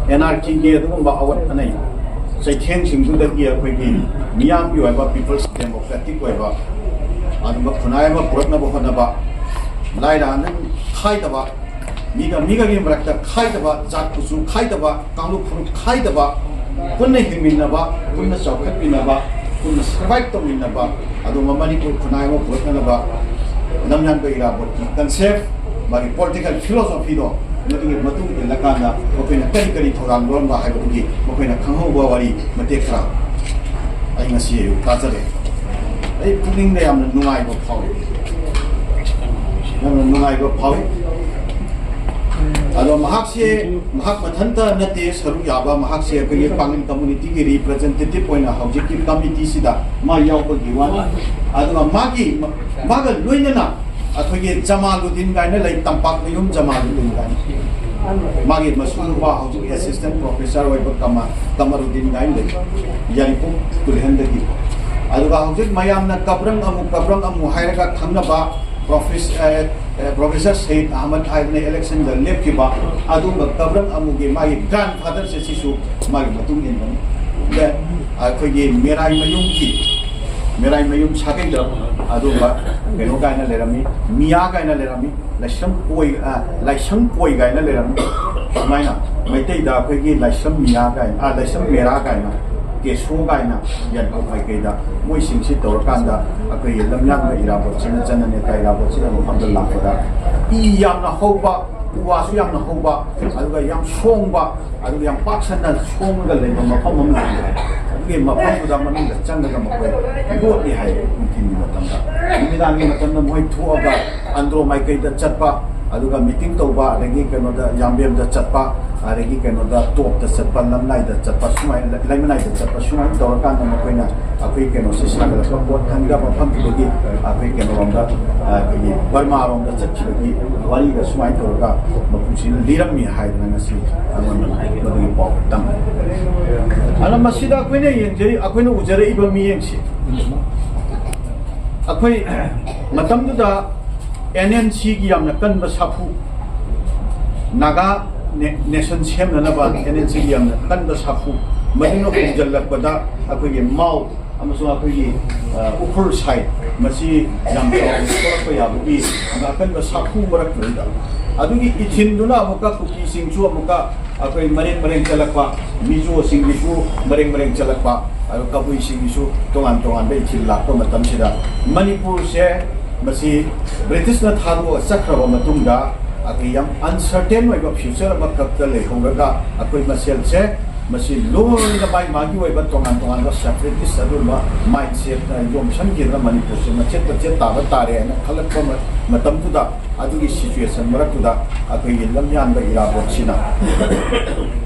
ꯑꯦꯟ ꯑꯥꯔ ꯀꯤꯒꯤ ꯑꯗꯨꯒꯨꯝꯕ ꯑꯋꯥꯠ ꯑꯅꯩ ꯆꯩꯊꯦꯡꯁꯤꯡꯗꯨꯗꯒꯤ ꯑꯩꯈꯣꯏꯒꯤ ꯃꯤꯌꯥꯝꯒꯤ ꯑꯣꯏꯕ ꯄꯤꯄꯜꯁ ꯗꯦꯃꯣꯀ꯭ꯔꯦꯇꯤꯛ ꯑꯣꯏꯕ ꯑꯗꯨꯒꯨꯝꯕ ꯈꯨꯟꯅꯥꯏ ꯑꯃ ꯄꯨꯔꯛꯅꯕ ꯍꯣꯠꯅꯕ, ꯂꯥꯏꯔ ꯑꯃ ꯈꯥꯏꯗꯕ, ꯃꯤꯒ ꯃꯤꯒꯒꯤ ꯃꯔꯛꯇ ꯈꯥꯏꯗꯕ, ꯖꯥꯠ ꯀꯨꯆꯨ ꯈꯥꯏꯗꯕ, ꯀꯥꯡꯂꯨꯞ ꯐꯨꯔꯨꯞ ꯈꯥꯏꯗꯕ, ꯄꯨꯟꯅ ꯍꯤꯡꯃꯤꯟꯅꯕ, ꯄꯨꯟꯅ ꯆꯥꯎꯈꯠꯃꯤꯟꯅꯕ, ꯄꯨꯟꯅ ꯁꯔꯚꯥꯏꯚ ꯇꯧꯃꯤꯟꯅꯕ, ꯑꯗꯨꯒꯨꯝꯕ ꯃꯅꯤꯄꯨꯔ ꯈꯨꯟꯅꯥꯏ ꯑꯃ ꯄꯨꯔꯛꯅꯅꯕ ꯂꯝꯌꯥꯟꯕ ꯏꯔꯥꯕꯣꯠꯀꯤ ꯀꯟꯁꯦꯞ, ꯃꯥꯒꯤ ꯄꯣꯂꯤꯇꯤꯀꯦꯜ ꯐꯤꯂꯣꯁꯣꯐꯤꯗꯣ, ꯃꯗꯨꯒꯤ ꯃꯇꯨꯡ ꯏꯜꯂꯀꯥꯟꯗ ꯃꯈꯣꯏꯅ ꯀꯔꯤ ꯀꯔꯤ ꯊꯧꯗꯥꯡ ꯂꯧꯔꯝꯕ ꯍꯥꯏꯕꯗꯨꯒꯤ ꯃꯈꯣꯏꯅ ꯈꯪꯍꯧꯕ ꯋꯥꯔꯤ ꯃꯇꯦꯛ ꯈꯔ ꯑꯩ ꯉꯁꯤ ꯑꯌꯨꯛ ꯇꯥꯖꯔꯦ꯫ ꯑꯩ ꯄꯨꯛꯅꯤꯡꯗ ꯌꯥꯝꯅ ꯅꯨꯡꯉꯥꯏꯕ ꯐꯥꯎꯏ, ꯌꯥꯝꯅ ꯅꯨꯡꯉꯥꯏꯕ ꯐꯥꯎꯏ꯫ ꯑꯗꯣ ꯃꯍꯥꯛꯁꯦ, ꯃꯍꯥꯛ ꯃꯊꯟꯇ ꯅꯠꯇꯦ ꯁꯔꯨꯛ ꯌꯥꯕ, ꯃꯍꯥꯛꯁꯦ ꯑꯩꯈꯣꯏꯒꯤ ꯄꯥꯡꯒꯜ ꯀꯝꯃꯨꯅꯤꯇꯤꯒꯤ ꯔꯤꯄ꯭ꯔꯖꯦꯟꯇꯦꯇꯤꯚ ꯑꯣꯏꯅ ꯍꯧꯖꯤꯛꯀꯤ ꯀꯃꯤꯇꯤꯁꯤꯗ ꯃꯥ ꯌꯥꯎꯕꯒꯤ ꯋꯥꯅꯤ꯫ ꯑꯗꯨꯒ ꯃꯥꯒꯤ, ꯃꯥꯒ ꯂꯣꯏꯅꯅ ꯑꯩꯈꯣꯏꯒꯤ ꯖꯃꯥꯂꯨꯗꯤꯟ ꯀꯥꯏꯅ ꯂꯩ, ꯇꯝꯄꯥꯛꯃꯌꯨꯝ ꯖꯃꯥꯂꯨꯗꯤꯟ ꯀꯥꯏꯅ꯫ ꯃꯥꯒꯤ ꯃꯁꯨ ꯅꯨꯄꯥ ꯍꯧꯖꯤꯛ ꯑꯦꯁꯤꯁꯇꯦꯟ ꯄ꯭ꯔꯣꯐꯦꯁꯔ ꯑꯣꯏꯕ ꯀꯃ-, ꯀꯃꯔꯨꯗꯤꯟ ꯀꯥꯏꯅ ꯂꯩ, ꯌꯥꯏꯔꯤꯄꯣꯛ ꯇꯨꯂꯤꯍꯟꯗꯒꯤ꯫ ꯑꯗꯨꯒ ꯍꯧꯖꯤꯛ ꯃꯌꯥꯝꯅ ꯀꯕ꯭ꯔꯪ ꯑꯃꯨ, ꯀꯕ꯭ꯔꯪ ꯑꯃꯨ ꯍꯥꯏꯔꯒ ꯈꯪꯅꯕ ꯄ꯭ꯔꯣꯐꯦꯁ-, ꯑꯦ, ꯑꯦ, ꯄ꯭ꯔꯣꯐꯦꯁꯔ ꯁꯌꯤꯗ ꯑꯍꯃꯗ ꯍꯥꯏꯗꯅ ꯏꯂꯦꯛꯁꯟꯗ ꯂꯦꯞꯈꯤꯕ ꯑꯗꯨꯒꯨꯝꯕ ꯀꯕ꯭ꯔꯪ ꯑꯃꯨꯒꯤ ꯃꯥꯒꯤ ꯒ꯭ꯔꯥꯟ ꯐꯥꯗꯔꯁꯦ ꯁꯤꯁꯨ ꯃꯥꯒꯤ ꯃꯇꯨꯡ ꯏꯟꯕꯅꯤ꯫ ꯑꯗ ꯑꯩꯈꯣꯏꯒꯤ ꯃꯦꯔꯥꯏ ꯃꯌꯨꯝꯒꯤ, ꯃꯦꯔꯥꯏ ꯃꯌꯨꯝ ꯁꯥꯒꯩꯗ ꯑꯗꯨꯒꯨꯝꯕ ꯀꯩꯅꯣ ꯀꯥꯏꯅ ꯂꯩꯔꯝꯃꯤ, ꯃꯤꯌꯥ ꯀꯥꯏꯅ ꯂꯩꯔꯝꯃꯤ, ꯂꯥꯏꯁ꯭ꯔꯝ ꯀꯣꯏ, ꯑ, ꯂꯥꯏꯁ꯭ꯔꯝ ꯀꯣꯏ ꯀꯥꯏꯅ ꯂꯩꯔꯝꯃꯤ꯫ ꯁꯨꯃꯥꯏꯅ ꯃꯩꯇꯩꯗ ꯑꯩꯈꯣꯏꯒꯤ ꯂꯥꯏꯁ꯭ꯔꯝ ꯃꯤꯌꯥ ꯀꯥꯏꯅ, ꯑ, ꯂꯥꯏꯁ꯭ꯔꯝ ꯃꯦꯔꯥ ꯀꯥꯏꯅ ꯀꯦꯁꯣ ꯀꯥꯏꯅ ꯌꯥꯏꯐꯧ ꯃꯥꯏꯀꯩꯗ ꯃꯣꯏꯁꯤꯡꯁꯤ ꯇꯧꯔꯀꯥꯟꯗ ꯑꯩꯈꯣꯏꯒꯤ ꯂꯝꯌꯥꯟꯕ ꯏꯔꯥꯕꯣꯠꯁꯤꯅ ꯆꯟꯅ ꯅꯦꯇꯥ ꯏꯔꯥꯕꯣꯠꯁꯤꯅ ꯃꯐꯝꯗ ꯂꯥꯛꯄꯗ ꯏ ꯌꯥꯝꯅ ꯍꯧꯕ, ꯎ ꯋꯥꯁꯨ ꯌꯥꯝꯅ ꯍꯧꯕ, ꯑꯗꯨꯒ ꯌꯥꯝ ꯁꯣꯡꯕ, ꯑꯗꯨꯒ ꯌꯥꯝ ꯄꯥꯛ ꯁꯟꯅ ꯁꯣꯡꯉꯒ ꯂꯩꯕ ꯃꯐꯝ ꯑꯃ ꯂꯩ ꯍꯥꯏ꯫ ꯑꯗꯨꯒꯤ ꯃꯐꯝꯗꯨꯗ ꯃꯅꯨꯡꯗ ꯆꯪꯉꯒ ꯃꯈꯣꯏ ꯂꯣꯠꯂꯤ ꯍꯥꯏ꯫ ꯅꯨꯡꯊꯤꯜꯒꯤ ꯃꯇꯝꯗ, ꯅꯨꯃꯤꯗꯥꯡꯒꯤ ꯃꯇꯝꯗ ꯃꯣꯏ ꯊꯣꯛꯑꯒ ꯑꯟꯗ꯭ꯔꯣ ꯃꯥꯏꯀꯩꯗ ꯆꯠꯄ, ꯑꯗꯨꯒ ꯃꯤꯇꯤꯡ ꯇꯧꯕ, ꯑꯗꯒꯤ ꯀꯩꯅꯣꯗ ꯌꯥꯝꯕꯦꯝꯗ ꯆꯠꯄ, ꯑꯗꯒꯤ ꯀꯩꯅꯣꯗ ꯇꯣꯞꯇ ꯆꯠꯄ, ꯂꯝꯂꯥꯏꯗ ꯆꯠꯄ, ꯁꯨꯃꯥꯏꯅ ꯂꯩꯃꯅꯥꯏꯗ ꯆꯠꯄ, ꯁꯨꯃꯥꯏꯅ ꯇꯧꯔꯀꯥꯟꯗ ꯃꯈꯣꯏꯅ ꯑꯩꯈꯣꯏ ꯀꯩꯅꯣꯁꯦ ꯁꯥꯒꯠꯂꯛꯄ ꯄꯣꯠ ꯈꯪꯗꯕ ꯃꯐꯝꯗꯨꯗꯒꯤ ꯑꯩꯈꯣꯏ ꯀꯩꯅꯣꯔꯣꯝꯗ, ꯑꯩꯈꯣꯏꯒꯤ ꯕꯔꯃꯥꯔꯣꯝꯗ ꯆꯠꯈꯤꯕꯒꯤ ꯋꯥꯔꯤꯒ ꯁꯨꯃꯥꯏꯅ ꯇꯧꯔꯒ ꯃꯄꯨꯁꯤꯅ ꯂꯤꯔꯝꯃꯤ ꯍꯥꯏꯗꯅ ꯉꯁꯤ ꯑꯩꯉꯣꯟꯗ ꯃꯗꯨꯒꯤ ꯄꯥꯎ ꯇꯝꯃꯤ꯫ ꯑꯗꯨꯅ ꯃꯁꯤꯗ ꯑꯩꯈꯣꯏꯅ ꯌꯦꯡꯖꯔꯤ, ꯑꯩꯈꯣꯏꯅ ꯎꯖꯔꯛꯏꯕ ꯃꯤꯠꯌꯦꯡꯁꯤ, ꯑꯩꯈꯣꯏ ꯃꯇꯝꯗꯨꯗ ꯑꯦꯟ ꯑꯦꯟ ꯁꯤꯒꯤ ꯌꯥꯝꯅ ꯀꯟꯕ ꯁꯥꯐꯨ, ꯅꯥꯒꯥ ꯅꯦ-, ꯅꯦꯁꯟ ꯁꯦꯝꯅꯅꯕ ꯑꯦꯟ ꯑꯦꯟ ꯁꯤꯒꯤ ꯌꯥꯝꯅ ꯀꯟꯕ ꯁꯥꯐꯨ, ꯃꯗꯨꯅ ꯍꯣꯡꯖꯤꯜꯂꯛꯄꯗ ꯑꯩꯈꯣꯏꯒꯤ ꯃꯥꯎ ꯑꯃꯁꯨꯡ ꯑꯩꯈꯣꯏꯒꯤ, ꯑ, ꯎꯈ꯭ꯔꯨꯜ ꯁꯥꯏꯠ, ꯃꯁꯤ ꯌꯥꯝ ꯆꯥꯎꯅ ꯊꯣꯛꯂꯛꯄ ꯌꯥꯕꯒꯤ ꯌꯥꯝꯅ ꯑꯀꯟꯕ ꯁꯥꯐꯨ ꯃꯔꯛꯇꯨꯗ, ꯑꯗꯨꯒꯤ ꯏꯊꯤꯟꯗꯨꯅ ꯑꯃꯨꯛꯀ ꯀꯨꯀꯤꯁꯤꯡꯁꯨ ꯑꯃꯨꯛꯀ ꯑꯩꯈꯣꯏ ꯃꯔꯦꯡ ꯃꯔꯦꯡ ꯆꯠꯂꯛꯄ, ꯃꯤꯖꯣꯁꯤꯡꯒꯤꯁꯨ ꯃꯔꯦꯡ ꯃꯔꯦꯡ ꯆꯠꯂꯛꯄ, ꯑꯗꯨ ꯀꯕꯨꯏꯁꯤꯡꯒꯤꯁꯨ ꯇꯣꯉꯥꯟ ꯇꯣꯉꯥꯟꯕ ꯏꯊꯤꯜ ꯂꯥꯛꯄ ꯃꯇꯝꯁꯤꯗ ꯃꯅꯤꯄꯨꯔꯁꯦ ꯃꯁꯤ ꯕ꯭ꯔꯤꯇꯤꯁꯅ ꯊꯥꯗꯣꯛꯑ ꯆꯠꯈ꯭ꯔꯕ ꯃꯇꯨꯡꯗ ꯑꯩꯈꯣꯏ ꯌꯥꯝ ꯑꯟꯁꯔꯇꯦꯟ ꯑꯣꯏꯕ ꯐ꯭ꯌꯨꯆꯔ ꯑꯃꯈꯛꯇ ꯂꯩꯍꯧꯔꯒ ꯑꯩꯈꯣꯏ ꯃꯁꯦꯜꯁꯦ ꯃꯁꯤ ꯂꯣꯏꯅ ꯃꯥꯒꯤ ꯃꯥꯒꯤ ꯑꯣꯏꯕ ꯇꯣꯉꯥꯟ ꯇꯣꯉꯥꯟꯕ ꯁꯦꯄꯔꯦꯇꯤꯁ ꯑꯗꯨꯒꯨꯝꯕ ꯃꯥꯏꯟꯁꯦꯠꯅ ꯌꯣꯝꯁꯟꯈꯤꯗꯅ ꯃꯅꯤꯄꯨꯔꯁꯦ ꯃꯆꯦꯠ ꯃꯆꯦꯠ ꯇꯥꯕ ꯇꯥꯔꯦ ꯍꯥꯏꯅ ꯈꯜꯂꯛꯄ ꯃ-, ꯃꯇꯝꯗꯨꯗ ꯑꯗꯨꯒꯤ ꯁꯤꯆꯨꯋꯦꯁꯟ ꯃꯔꯛꯇꯨꯗ ꯑꯩꯈꯣꯏꯒꯤ ꯂꯝꯌꯥꯟꯕ ꯏꯔꯥꯕꯣꯠꯁꯤꯅ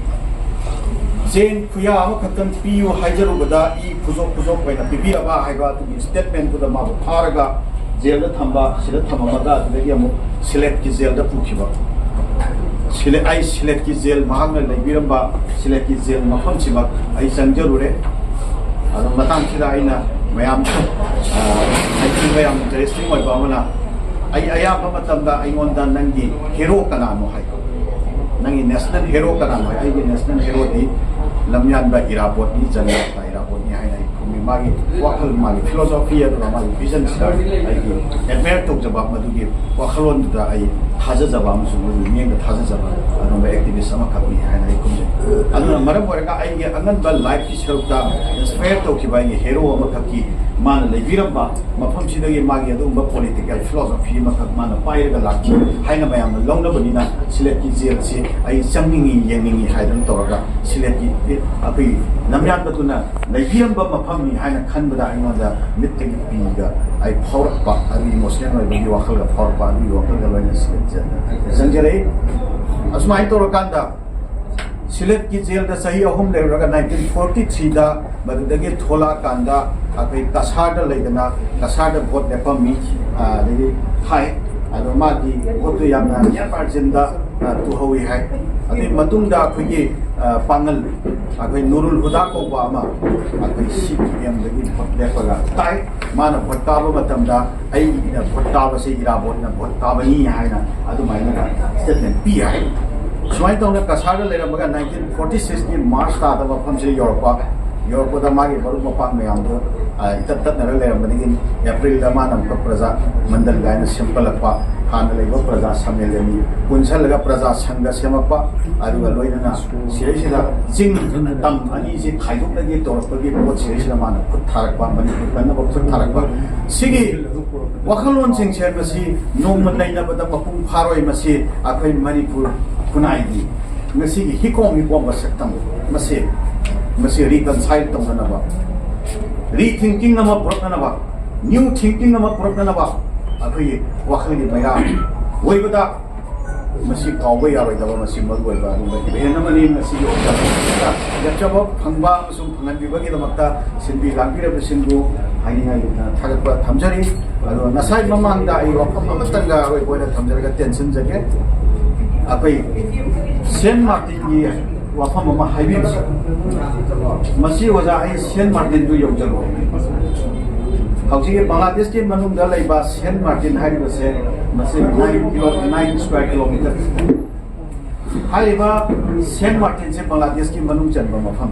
ꯆꯦꯡ ꯈꯨꯌꯥ ꯑꯃꯈꯛꯇꯪ ꯄꯤꯌꯨ ꯍꯥꯏꯖꯔꯨꯕꯗ ꯏ ꯈꯨꯖꯣꯞ ꯈꯨꯖꯣꯞ ꯑꯣꯏꯅ ꯄꯤꯕꯤꯔꯕ ꯍꯥꯏꯕ ꯑꯗꯨꯒꯤ ꯁ꯭ꯇꯦꯠꯃꯦꯟꯗꯨꯗ ꯃꯥꯕꯨ ꯐꯥꯔꯒ ꯖꯦꯜꯗ ꯊꯝꯕ, ꯁꯤꯗ ꯊꯝꯃꯝꯃꯒ ꯑꯗꯨꯗꯒꯤ ꯑꯃꯨꯛ ꯁꯤꯂꯦꯠꯀꯤ ꯖꯦꯜꯗ ꯄꯨꯈꯤꯕ꯫ ꯁꯤꯂꯦ-, ꯑꯩ ꯁꯤꯂꯦꯠꯀꯤ ꯖꯦꯜ, ꯃꯍꯥꯛꯅ ꯂꯩꯕꯤꯔꯝꯕ ꯁꯤꯂꯦꯠꯀꯤ ꯖꯦꯜ ꯃꯐꯝꯁꯤꯃꯛ ꯑꯩ ꯆꯪꯖꯔꯨꯔꯦ꯫ ꯑꯗꯣ ꯃꯇꯥꯡꯁꯤꯗ ꯑꯩꯅ ꯃꯌꯥꯝ, ꯑ, ꯑꯩ ꯃꯌꯥꯝ ꯏꯟꯇꯔꯦꯁꯇꯤꯡ ꯑꯣꯏꯕ ꯑꯃꯅ, ꯑꯩ ꯑꯌꯥꯝꯕ ꯃꯇꯝꯗ ꯑꯩꯉꯣꯟꯗ "ꯅꯪꯒꯤ ꯍꯦꯔꯣ ꯀꯅꯥꯅꯣ?" ꯍꯥꯏ꯫ "ꯅꯪꯒꯤ ꯅꯦꯁꯅꯦꯜ ꯍꯦꯔꯣ ꯀꯅꯥꯅꯣ?" ꯍꯥꯏ꯫ "ꯑꯩꯒꯤ ꯅꯦꯁꯅꯦꯜ ꯍꯦꯔꯣꯗꯤ ꯂꯝꯌꯥꯟꯕ ꯏꯔꯥꯕꯣꯠꯅꯤ, ꯖꯅꯇꯥ ꯏꯔꯥꯕꯣꯠꯅꯤ" ꯍꯥꯏꯅ ꯑꯩ ꯈꯨꯝꯃꯤ꯫ ꯃꯥꯒꯤ ꯋꯥꯈꯜ, ꯃꯥꯒꯤ ꯐꯤꯂꯣꯁꯣꯐꯤ ꯑꯗꯨꯒ ꯃꯥꯒꯤ ꯚꯤꯖꯟꯁꯤꯗ ꯑꯩꯒꯤ ꯑꯦꯗꯃꯥꯌꯔ ꯇꯧꯖꯕ, ꯃꯗꯨꯒꯤ ꯋꯥꯈꯜꯂꯣꯟꯗꯨꯗ ꯑꯩ ꯊꯥꯖꯖꯕ ꯑꯃꯁꯨꯡ ꯃꯗꯨꯒꯤ ꯃꯤꯠꯌꯦꯡꯗ ꯊꯥꯖꯖꯕ ꯑꯗꯨꯒꯨꯝꯕ ꯑꯦꯛꯇꯤꯚꯤꯁ ꯑꯃꯈꯛꯅꯤ ꯍꯥꯏꯅ ꯑꯩ ꯈꯨꯝꯖꯩ꯫ ꯑꯗꯨꯅ ꯃꯔꯝ ꯑꯣꯏꯔꯒ ꯑꯩꯒꯤ ꯑꯉꯟꯕ ꯂꯥꯏꯐꯀꯤ ꯁꯔꯨꯛꯇ ꯏꯟꯁꯄꯌꯔ ꯇꯧꯈꯤꯕ ꯑꯩꯒꯤ ꯍꯦꯔꯣ ꯑꯃꯈꯛꯀꯤ ꯃꯥꯅ ꯂꯩꯕꯤꯔꯝꯕ ꯃꯐꯝꯁꯤꯗꯒꯤ ꯃꯥꯒꯤ ꯑꯗꯨꯒꯨꯝꯕ ꯄꯣꯂꯤꯇꯤꯀꯦꯜ ꯐꯤꯂꯣꯁꯣꯐꯤ ꯑꯃꯈꯛ ꯃꯥꯅ ꯄꯥꯏꯔꯒ ꯂꯥꯛꯈꯤ ꯍꯥꯏꯅ ꯃꯌꯥꯝꯅ ꯂꯧꯅꯕꯅꯤꯅ ꯁꯤꯂꯦꯠꯀꯤ ꯖꯦꯜꯁꯤ ꯑꯩ ꯆꯪꯅꯤꯡꯉꯤ, ꯌꯦꯡꯅꯤꯡꯉꯤ ꯍꯥꯏꯗꯅ ꯇꯧꯔꯒ ꯁꯤꯂꯦꯠꯀꯤ ꯑꯩꯈꯣꯏ ꯂꯝꯌꯥꯟꯕꯗꯨꯅ ꯂꯩꯕꯤꯔꯝꯕ ꯃꯐꯝꯅꯤ ꯍꯥꯏꯅ ꯈꯟꯕꯗ ꯑꯩꯉꯣꯟꯗ ꯃꯤꯠꯇꯒꯤ ꯄꯤꯒ ꯑꯩ ꯐꯥꯎꯔꯛꯄ, ꯑꯗꯨꯒꯤ ꯏꯃꯣꯁꯅꯦꯜ ꯑꯣꯏꯕꯒꯤ ꯋꯥꯈꯜꯒ ꯐꯥꯎꯔꯛꯄ, ꯑꯗꯨꯒꯤ ꯋꯥꯈꯜꯒ ꯂꯣꯏꯅꯅ ꯁꯤꯂꯦꯠ ꯖꯦꯜꯗ ꯆꯪꯖꯔꯛꯏ꯫ ꯑꯁꯨꯃꯥꯏꯅ ꯇꯧꯔꯀꯥꯟꯗ ꯁꯤꯂꯦꯠꯀꯤ ꯖꯦꯜꯗ ꯆꯍꯤ ꯑꯍꯨꯝ ꯂꯩꯔꯨꯔꯒ ꯅꯥꯏꯟꯇꯤꯟ ꯐꯣꯔꯇꯤ ꯊ꯭ꯔꯤꯗ ꯃꯗꯨꯗꯒꯤ ꯊꯣꯛꯂꯛꯑꯀꯥꯟꯗ ꯑꯩꯈꯣꯏ ꯀꯁꯥꯔꯗ ꯂꯩꯗꯅ ꯀꯁꯥꯔꯗ ꯚꯣꯠ ꯂꯦꯞꯄꯝꯃꯤ꯫ ꯑꯗꯒꯤ ꯊꯥꯏ꯫ ꯑꯗꯣ ꯃꯥꯒꯤ ꯚꯣꯠꯇꯨ ꯌꯥꯝꯅ ꯌꯥꯝ ꯃꯥꯔꯖꯤꯟꯗ ꯇꯨꯍꯧꯏ ꯍꯥꯏ꯫ ꯑꯗꯨꯒꯤ ꯃꯇꯨꯡꯗ ꯑꯩꯈꯣꯏꯒꯤ ꯄꯥꯡꯒꯜ ꯑꯩꯈꯣꯏ ꯅꯨꯔꯨꯜ ꯍꯨꯗꯥ ꯀꯧꯕ ꯑꯃ ꯑꯩꯈꯣꯏ ꯁꯤ ꯄꯤ ꯑꯦꯝꯗꯒꯤ ꯚꯣꯠ ꯂꯦꯞꯄꯒ ꯇꯥꯏ꯫ ꯃꯥꯅ ꯚꯣꯠ ꯀꯥꯕ ꯃꯇꯝꯗ ꯑꯩꯅ ꯚꯣꯠ ꯀꯥꯕꯁꯦ ꯏꯔꯥꯕꯣꯠꯅ ꯚꯣꯠ ꯀꯥꯕꯅꯤ ꯍꯥꯏꯅ ꯑꯗꯨꯃꯥꯏꯅ ꯁ꯭ꯇꯦꯠꯃꯦꯟ ꯄꯤ ꯍꯥꯏ꯫ ꯁꯨꯃꯥꯏꯅ ꯇꯧꯅ ꯀꯁꯥꯔꯗ ꯂꯩꯔꯝꯃꯒ ꯅꯥꯏꯟꯇꯤꯟ ꯐꯣꯔꯇꯤ ꯁꯤꯛꯁꯀꯤ ꯃꯥꯔꯆ ꯊꯥꯗ ꯃꯐꯝꯁꯤꯗ ꯌꯧꯔꯛꯄ꯫ ꯌꯧꯔꯛꯄꯗ ꯃꯥꯒꯤ ꯃꯔꯨꯞ ꯃꯄꯥꯡ ꯃꯌꯥꯝꯗꯣ ꯏꯇꯠ ꯇꯠꯅꯔ ꯂꯩꯔꯝꯕꯗꯒꯤ ꯑꯦꯄ꯭ꯔꯤꯜꯗ ꯃꯥꯅ ꯑꯃꯨꯛꯀ ꯄ꯭ꯔꯖꯥ ꯃꯟꯗꯜ ꯀꯥꯏꯅ ꯁꯦꯝꯒꯠꯂꯛꯄ꯫ ꯍꯥꯟꯅ ꯂꯩꯕ ꯄ꯭ꯔꯖꯥ ꯁꯝꯃꯦꯂꯟꯒꯤ ꯄꯨꯟꯁꯤꯜꯂꯒ ꯄ꯭ꯔꯖꯥ ꯁꯪꯒ ꯁꯦꯝꯃꯛꯄ꯫ ꯑꯗꯨꯒ ꯂꯣꯏꯅꯅ ꯁꯤꯗꯩꯁꯤꯗ ꯆꯤꯡ ꯇꯝ ꯑꯅꯤꯁꯤ ꯈꯥꯏꯗꯣꯛꯅꯒꯦ ꯇꯧꯔꯛꯄꯒꯤ ꯄꯣꯠ ꯁꯤꯗꯩꯁꯤꯗ ꯃꯥꯅ ꯈꯨꯠ ꯊꯥꯔꯛꯄ, ꯃꯅꯤꯄꯨꯔ ꯀꯟꯅꯕ ꯈꯨꯠ ꯊꯥꯔꯛꯄ꯫ ꯁꯤꯒꯤ ꯋꯥꯈꯜꯂꯣꯟꯁꯤꯡꯁꯦ ꯃꯁꯤ ꯅꯣꯡꯃ ꯅꯩꯅꯕꯗ ꯃꯄꯨꯡ ꯐꯥꯔꯣꯏ꯫ ꯃꯁꯤ ꯑꯩꯈꯣꯏ ꯃꯅꯤꯄꯨꯔ ꯈꯨꯟꯅꯥꯏꯒꯤ ꯉꯁꯤꯒꯤ ꯍꯤꯀꯣꯝ ꯍꯤꯀꯣꯝꯕ ꯁꯛꯇꯝ ꯃꯁꯤ, ꯃꯁꯤ ꯔꯤꯀꯟꯁꯥꯏꯜ ꯇꯧꯅꯅꯕ, ꯔꯤꯊꯤꯡꯀꯤꯡ ꯑꯃ ꯄꯨꯔꯛꯅꯅꯕ, ꯅ꯭ꯌꯨ ꯊꯤꯡꯀꯤꯡ ꯑꯃ ꯄꯨꯔꯛꯅꯅꯕ ꯑꯩꯈꯣꯏꯒꯤ ꯋꯥꯈꯜꯒꯤ ꯃꯩꯔꯥ ꯑꯣꯏꯕꯗ ꯃꯁꯤ ꯀꯥꯎꯕ ꯌꯥꯔꯣꯏꯗꯕ, ꯃꯁꯤ ꯃꯔꯨꯑꯣꯏꯕ ꯑꯗꯨꯒꯨꯝꯕ ꯏꯚꯦꯟ ꯑꯃꯅꯤ꯫ ꯃꯁꯤꯒꯤ ꯑꯣꯏꯕ ꯌꯥꯆꯕ ꯐꯪꯕ ꯑꯃꯁꯨꯡ ꯐꯪꯍꯟꯕꯤꯕꯒꯤꯗꯃꯛꯇ ꯁꯤꯟꯕꯤ ꯂꯥꯡꯕꯤꯔꯕꯁꯤꯡꯕꯨ ꯍꯥꯏꯅꯤꯡꯉꯥꯏ ꯂꯩꯇꯅ ꯊꯥꯒꯠꯄ ꯊꯝꯖꯔꯤ꯫ ꯑꯗꯨꯒ ꯉꯁꯥꯏ ꯃꯃꯥꯡꯗ ꯑꯩ ꯋꯥꯐꯝ ꯑꯃꯇꯪꯒ ꯑꯔꯣꯏꯕ ꯑꯣꯏꯅ ꯊꯝꯖꯔꯒ ꯇꯦꯟꯁꯤꯟꯖꯒꯦ꯫ ꯑꯩꯈꯣꯏ ꯁꯦꯟ ꯃꯥꯔꯇꯤꯟꯒꯤ ꯋꯥꯐꯝ ꯑꯃ ꯍꯥꯏꯕꯤꯕꯁꯤ, ꯃꯁꯤ ꯑꯣꯖꯥ ꯑꯩ ꯁꯦꯟ ꯃꯥꯔꯇꯤꯟꯗꯨ ꯌꯧꯖꯔꯨꯔꯦ꯫ ꯍꯧꯖꯤꯛꯀꯤ ꯕꯪꯒ꯭ꯂꯥꯗꯦꯁꯀꯤ ꯃꯅꯨꯡꯗ ꯂꯩꯕ ꯁꯦꯟ ꯃꯥꯔꯇꯤꯟ ꯍꯥꯏꯔꯤꯕꯁꯦ ꯃꯁꯤ nine kilo, nine square kilometre. ꯍꯥꯏꯔꯤꯕ ꯁꯦꯟ ꯃꯥꯔꯇꯤꯟꯁꯦ ꯕꯪꯒ꯭ꯂꯥꯗꯦꯁꯀꯤ ꯃꯅꯨꯡ ꯆꯟꯕ ꯃꯐꯝ꯫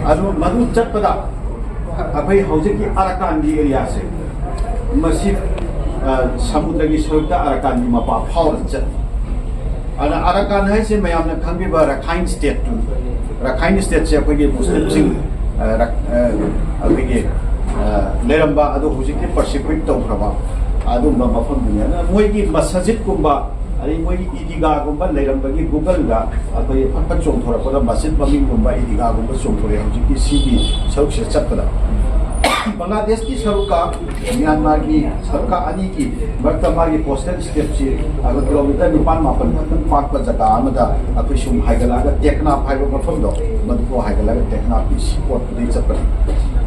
ꯑꯗꯨ ꯃꯗꯨ ꯆꯠꯄꯗ ꯑꯩꯈꯣꯏ ꯍꯧꯖꯤꯛꯀꯤ ꯑꯔꯥꯀꯥꯟꯒꯤ ꯑꯦꯔꯤꯌꯥꯁꯦ ꯃꯁꯤ, ꯑ, ꯁꯃꯨꯗ꯭ꯔꯒꯤ ꯁꯔꯨꯛꯇ ꯑꯔꯥꯀꯥꯟꯒꯤ ꯃꯄꯥ ꯐꯥꯎꯔ ꯆꯠꯂꯤ꯫ ꯑꯗ ꯑꯔꯥꯀꯥꯟ ꯍꯥꯏꯁꯦ ꯃꯌꯥꯝꯅ ꯈꯪꯕꯤꯕ ꯔꯈꯥꯏꯟ ꯁ꯭ꯇꯦꯠꯇꯨ, ꯔꯈꯥꯏꯟ ꯁ꯭ꯇꯦꯠꯁꯦ ꯑꯩꯈꯣꯏꯒꯤ ꯃꯨꯁꯂꯤꯝꯁꯤꯡ, ꯑ, ꯔꯛ-, ꯑ, ꯑꯩꯈꯣꯏꯒꯤ, ꯑ, ꯂꯩꯔꯝꯕ, ꯑꯗꯣ ꯍꯧꯖꯤꯛꯇꯤ ꯄꯔꯁꯤꯀ꯭ꯌꯨꯠ ꯇꯧꯈ꯭ꯔꯕ ꯑꯗꯨꯒꯨꯝꯕ ꯃꯐꯝꯗꯨꯅꯤ꯫ ꯑꯗꯨꯅ ꯃꯣꯏꯒꯤ ꯃꯁꯖꯤꯠꯀꯨꯝꯕ, ꯑꯗꯩ ꯃꯣꯏꯒꯤ ꯏꯗꯤꯒꯥꯒꯨꯝꯕ ꯂꯩꯔꯝꯕꯒꯤ ꯒꯨꯒꯜꯗ ꯑꯩꯈꯣꯏꯒꯤ ꯐꯠ ꯐꯠ ꯆꯣꯡꯊꯣꯔꯛꯄꯗ ꯃꯁꯖꯤꯠ ꯃꯃꯤꯡꯒꯨꯝꯕ ꯏꯗꯤꯒꯥꯒꯨꯝꯕ ꯆꯣꯡꯊꯣꯔꯛꯑꯦ ꯍꯧꯖꯤꯛꯀꯤ ꯁꯤꯒꯤ ꯁꯔꯨꯛꯁꯤꯗ ꯆꯠꯄꯗ꯫ ꯕꯪꯒ꯭ꯂꯥꯗꯦꯁꯀꯤ ꯁꯔꯨꯛꯀ ꯃ꯭ꯌꯥꯟꯃꯥꯔꯒꯤ ꯁꯔꯨꯛꯀ ꯑꯅꯤꯒꯤ ꯃꯔꯛꯇ ꯃꯥꯒꯤ ꯀꯣꯁꯇꯦꯜ ꯁ꯭ꯇꯦꯞꯁꯤ ꯑꯩꯈꯣꯏ ꯀꯤꯂꯣꯃꯤꯇꯔ ꯅꯤꯄꯥꯟ ꯃꯥꯄꯟ ꯈꯛꯇꯪ ꯄꯥꯛꯄ ꯖꯒꯥ ꯑꯃꯗ ꯑꯩꯈꯣꯏ ꯁꯨꯝ ꯍꯥꯏꯒꯠꯂꯛꯑꯒ ꯇꯦꯛꯅꯥꯞ ꯍꯥꯏꯕ ꯃꯐꯝꯗꯣ, ꯃꯗꯨꯐꯥꯎ ꯍꯥꯏꯒꯠꯂꯒ ꯇꯦꯛꯅꯥꯞꯀꯤ ꯁꯤ ꯄꯣꯠꯇꯨꯗꯩ ꯆꯠꯄꯅꯤ꯫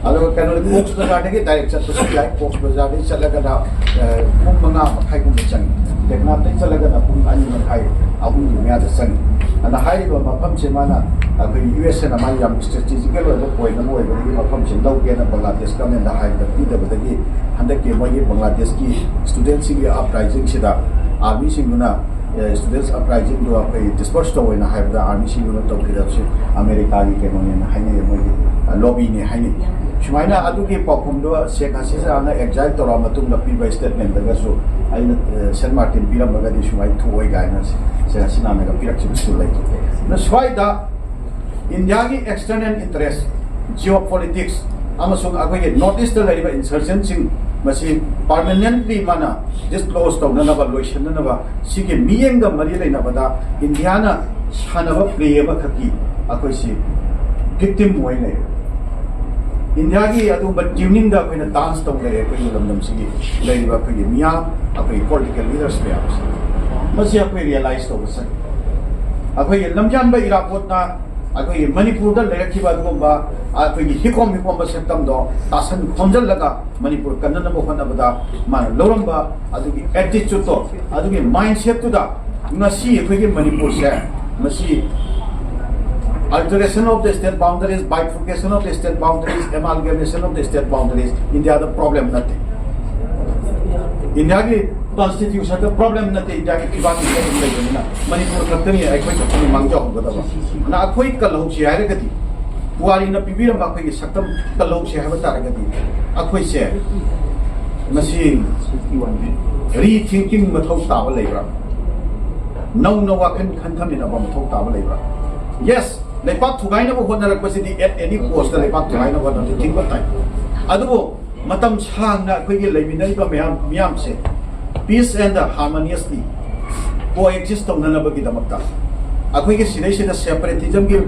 ꯑꯗꯨꯒ ꯀꯩꯅꯣꯗ ꯀꯣꯛꯁ ꯕꯖꯥꯔꯗꯒꯤ ꯗꯥꯏꯔꯦꯛ ꯆꯠꯄꯁꯨ ꯌꯥꯏ꯫ ꯀꯣꯛꯁ ꯕꯖꯥꯔꯗꯒꯤ ꯆꯠꯂꯒꯅ, ꯑ, ꯄꯨꯡ ꯃꯉꯥ ꯃꯈꯥꯏꯒꯨꯝꯕ ꯆꯪꯉꯤ꯫ ꯇꯦꯛꯅꯥꯞꯇꯒꯤ ꯆꯠꯂꯒꯅ ꯄꯨꯡ ꯑꯅꯤ ꯃꯈꯥꯏ, ꯑꯍꯨꯝꯒꯤ ꯃꯌꯥꯗ ꯆꯪꯉꯤ꯫ ꯑꯗꯨꯅ ꯍꯥꯏꯔꯤꯕ ꯃꯐꯝꯁꯦ ꯃꯥꯅ ꯑꯩꯈꯣꯏ ꯌꯨ ꯑꯦꯁ ꯑꯦꯅ ꯃꯥ ꯌꯥꯝ ꯏꯁꯇ꯭ꯔꯦꯇꯤꯖꯤꯀꯦꯜ ꯑꯣꯏꯕ ꯄꯣꯏꯟꯠ ꯑꯃ ꯑꯣꯏꯕꯗꯒꯤ ꯃꯐꯝꯁꯦ ꯂꯧꯒꯦꯅ ꯕꯪꯒ꯭ꯂꯥꯗꯦꯁ ꯒꯃꯦꯟꯗ ꯍꯥꯏꯕꯗ ꯄꯤꯗꯕꯗꯒꯤ ꯍꯟꯗꯛꯀꯤ ꯃꯣꯏꯒꯤ ꯕꯪꯒ꯭ꯂꯥꯗꯦꯁꯀꯤ ꯁ꯭ꯇꯨꯗꯦꯟꯠꯁꯤꯡꯒꯤ ꯑꯞꯔꯥꯏꯖꯤꯡꯁꯤꯗ ꯑꯥꯔꯃꯤꯁꯤꯡꯗꯨꯅ, ꯑꯦ, ꯁ꯭ꯇꯨꯗꯦꯟꯠꯁ ꯑꯞꯔꯥꯏꯖꯤꯡꯗꯣ ꯑꯩꯈꯣꯏ ꯗꯤꯁꯄꯔꯁ ꯇꯧꯋꯦꯅ ꯍꯥꯏꯕꯗ ꯑꯥꯔꯃꯤꯁꯤꯡꯗꯨꯅ ꯇꯧꯈꯤꯗꯕꯁꯤ ꯑꯃꯦꯔꯤꯀꯥꯒꯤ ꯀꯩꯅꯣꯅꯦꯅ ꯍꯥꯏꯅꯩ, ꯃꯣꯏꯒꯤ, ꯑ, ꯂꯣꯕꯤꯅꯦ ꯍꯥꯏꯅꯩ꯫ ꯁꯨꯃꯥꯏꯅ ꯑꯗꯨꯒꯤ ꯄꯥꯎꯈꯨꯝꯗꯣ ꯁꯦꯈ ꯍꯁꯤꯅꯥꯅ ꯑꯦꯛꯖꯥꯏꯜ ꯇꯧꯔ ꯃꯇꯨꯡꯗ ꯄꯤꯕ ꯁ꯭ꯇꯦꯠꯃꯦꯟꯠꯇꯒꯁꯨ ꯑꯩꯅ, ꯑ, ꯁꯦꯟꯠ ꯃꯥꯔꯇꯤꯟ ꯄꯤꯔꯝꯃꯒꯗꯤ ꯁꯨꯃꯥꯏꯅ ꯊꯣꯛꯑꯣꯏ ꯀꯥꯏꯅ ꯁꯦꯈ ꯍꯁꯤꯅꯥꯅꯒ ꯄꯤꯔꯛꯈꯤꯕꯁꯨ ꯂꯩ꯫ ꯑꯗꯨꯅ ꯁ꯭ꯋꯥꯏꯗ ꯏꯟꯗꯤꯌꯥꯒꯤ ꯑꯦꯛꯁꯇꯔꯅꯦꯜ ꯏꯟꯇꯔꯦꯁ, ꯖꯤꯑꯣ ꯄꯣꯂꯤꯇꯤꯛꯁ ꯑꯃꯁꯨꯡ ꯑꯩꯈꯣꯏꯒꯤ ꯅꯣꯔꯠ ꯏꯁꯇ ꯂꯩꯔꯤꯕ ꯏꯟꯁꯔꯖꯦꯟꯁꯤꯡ ꯃꯁꯤ ꯄꯥꯔꯃꯅꯦꯟꯠꯂꯤ ꯃꯥꯅ ꯗꯤꯁꯀ꯭ꯂꯣꯖ ꯇꯧꯅꯅꯕ, ꯂꯣꯏꯁꯤꯟꯅꯅꯕ, ꯁꯤꯒꯤ ꯃꯤꯠꯌꯦꯡꯒ ꯃꯔꯤ ꯂꯩꯅꯕꯗ ꯏꯟꯗꯤꯌꯥꯅ ꯁꯥꯟꯅꯕ ꯄ꯭ꯂꯦ ꯑꯃꯈꯛꯀꯤ ꯑꯩꯈꯣꯏꯁꯤ ꯚꯤꯛꯇꯤꯝ ꯑꯣꯏ ꯂꯩꯔꯦ꯫ ꯏꯟꯗꯤꯌꯥꯒꯤ ꯑꯗꯨꯒꯨꯝꯕ ꯇ꯭ꯌꯨꯅꯤꯡꯗ ꯑꯩꯈꯣꯏꯅ ꯗꯥꯟꯁ ꯇꯧ ꯂꯩꯔꯦ ꯑꯩꯈꯣꯏꯒꯤ ꯂꯝꯗꯝꯁꯤꯒꯤ ꯂꯩꯔꯤꯕ ꯑꯩꯈꯣꯏꯒꯤ ꯃꯤꯌꯥꯝ, ꯑꯩꯈꯣꯏꯒꯤ ꯄꯣꯂꯤꯇꯤꯀꯦꯜ ꯂꯤꯗꯔꯁ ꯃꯌꯥꯝꯁꯦ꯫ ꯃꯁꯤ ꯑꯩꯈꯣꯏ ꯔꯤꯌꯦꯂꯥꯏꯁ ꯇꯧꯕ ꯆꯪꯉꯤ꯫ ꯑꯩꯈꯣꯏꯒꯤ ꯂꯝꯖꯥꯟꯕ ꯏꯔꯥꯕꯣꯠꯅ ꯑꯩꯈꯣꯏꯒꯤ ꯃꯅꯤꯄꯨꯔꯗ ꯂꯩꯔꯛꯈꯤꯕ ꯑꯗꯨꯒꯨꯝꯕ ꯑꯩꯈꯣꯏꯒꯤ ꯍꯤꯀꯣꯝ ꯍꯤꯀꯣꯝꯕ ꯁꯛꯇꯝꯗꯣ ꯇꯥꯁꯟ ꯈꯣꯝꯖꯤꯜꯂꯒ ꯃꯅꯤꯄꯨꯔ ꯀꯟꯅꯅꯕ ꯍꯣꯠꯅꯕꯗ ꯃꯥꯅ ꯂꯧꯔꯝꯕ ꯑꯗꯨꯒꯤ ꯑꯦꯇꯤꯆꯨꯠꯇꯣ, ꯑꯗꯨꯒꯤ ꯃꯥꯏꯟꯁꯦꯠꯇꯨꯗ ꯉꯁꯤ ꯑꯩꯈꯣꯏꯒꯤ ꯃꯅꯤꯄꯨꯔꯁꯦ ꯃꯁꯤ alteration of the state boundaries, bifurcation of the state boundaries, amalgamation of the state boundaries ꯏꯟꯗꯤꯌꯥꯗ ꯄ꯭ꯔꯣꯕ꯭ꯂꯦꯝ ꯅꯠꯇꯦ꯫ ꯏꯟꯗꯤꯌꯥꯒꯤ ꯀꯣꯟꯁꯇꯤꯇ꯭ꯌꯨꯁꯟꯗ ꯄ꯭ꯔꯣꯕ꯭ꯂꯦꯝ ꯅꯠꯇꯦ, ꯏꯟꯗꯤꯌꯥꯒꯤ ꯐꯤꯕꯥꯛꯀꯤ ꯄ꯭ꯔꯣꯕ꯭ꯂꯦꯝ ꯂꯩꯕꯅꯤꯅ ꯃꯅꯤꯄꯨꯔ ꯈꯛꯇꯅꯤ ꯑꯩꯈꯣꯏ ꯈꯛꯇꯅꯤ ꯃꯥꯡꯖꯍꯧꯒꯗꯕ꯫ ꯑꯗꯨꯅ ꯑꯩꯈꯣꯏ ꯀꯜꯍꯧꯁꯤ ꯍꯥꯏꯔꯒꯗꯤ ꯄꯨꯋꯥꯔꯤꯅ ꯄꯤꯕꯤꯔꯝꯕ ꯑꯩꯈꯣꯏꯒꯤ ꯁꯛꯇꯝ ꯀꯜꯍꯧꯁꯤ ꯍꯥꯏꯕ ꯇꯥꯔꯒꯗꯤ ꯑꯩꯈꯣꯏꯁꯦ ꯃꯁꯤ ꯔꯤꯊꯤꯡꯀꯤꯡ ꯃꯊꯧ ꯇꯥꯕ ꯂꯩꯕ꯭ꯔꯥ? ꯅꯧꯅ ꯋꯥꯈꯜ ꯈꯟꯊꯃꯤꯟꯅꯕ ꯃꯊꯧ ꯇꯥꯕ ꯂꯩꯕ꯭ꯔꯥ? Yes, ꯂꯩꯄꯥꯛ ꯊꯨꯒꯥꯏꯅꯕ ꯍꯣꯠꯅꯔꯛꯄꯁꯤꯗꯤ at any cost ꯂꯩꯄꯥꯛ ꯊꯨꯒꯥꯏꯅꯕ ꯍꯣꯠꯅꯕꯁꯤ ꯊꯤꯡꯕ ꯇꯥꯏ꯫ ꯑꯗꯨꯕꯨ ꯃꯇꯝ ꯁꯥꯡꯅ ꯑꯩꯈꯣꯏꯒꯤ ꯂꯩꯃꯤꯟꯅꯔꯤꯕ ꯃꯌꯥꯝ ꯃꯤꯌꯥꯝꯁꯦ peace and harmoniously coexist ꯇꯧꯅꯅꯕꯒꯤꯗꯃꯛꯇ, ꯑꯩꯈꯣꯏꯒꯤ ꯁꯤꯗꯩꯁꯤꯗ separatismꯒꯤ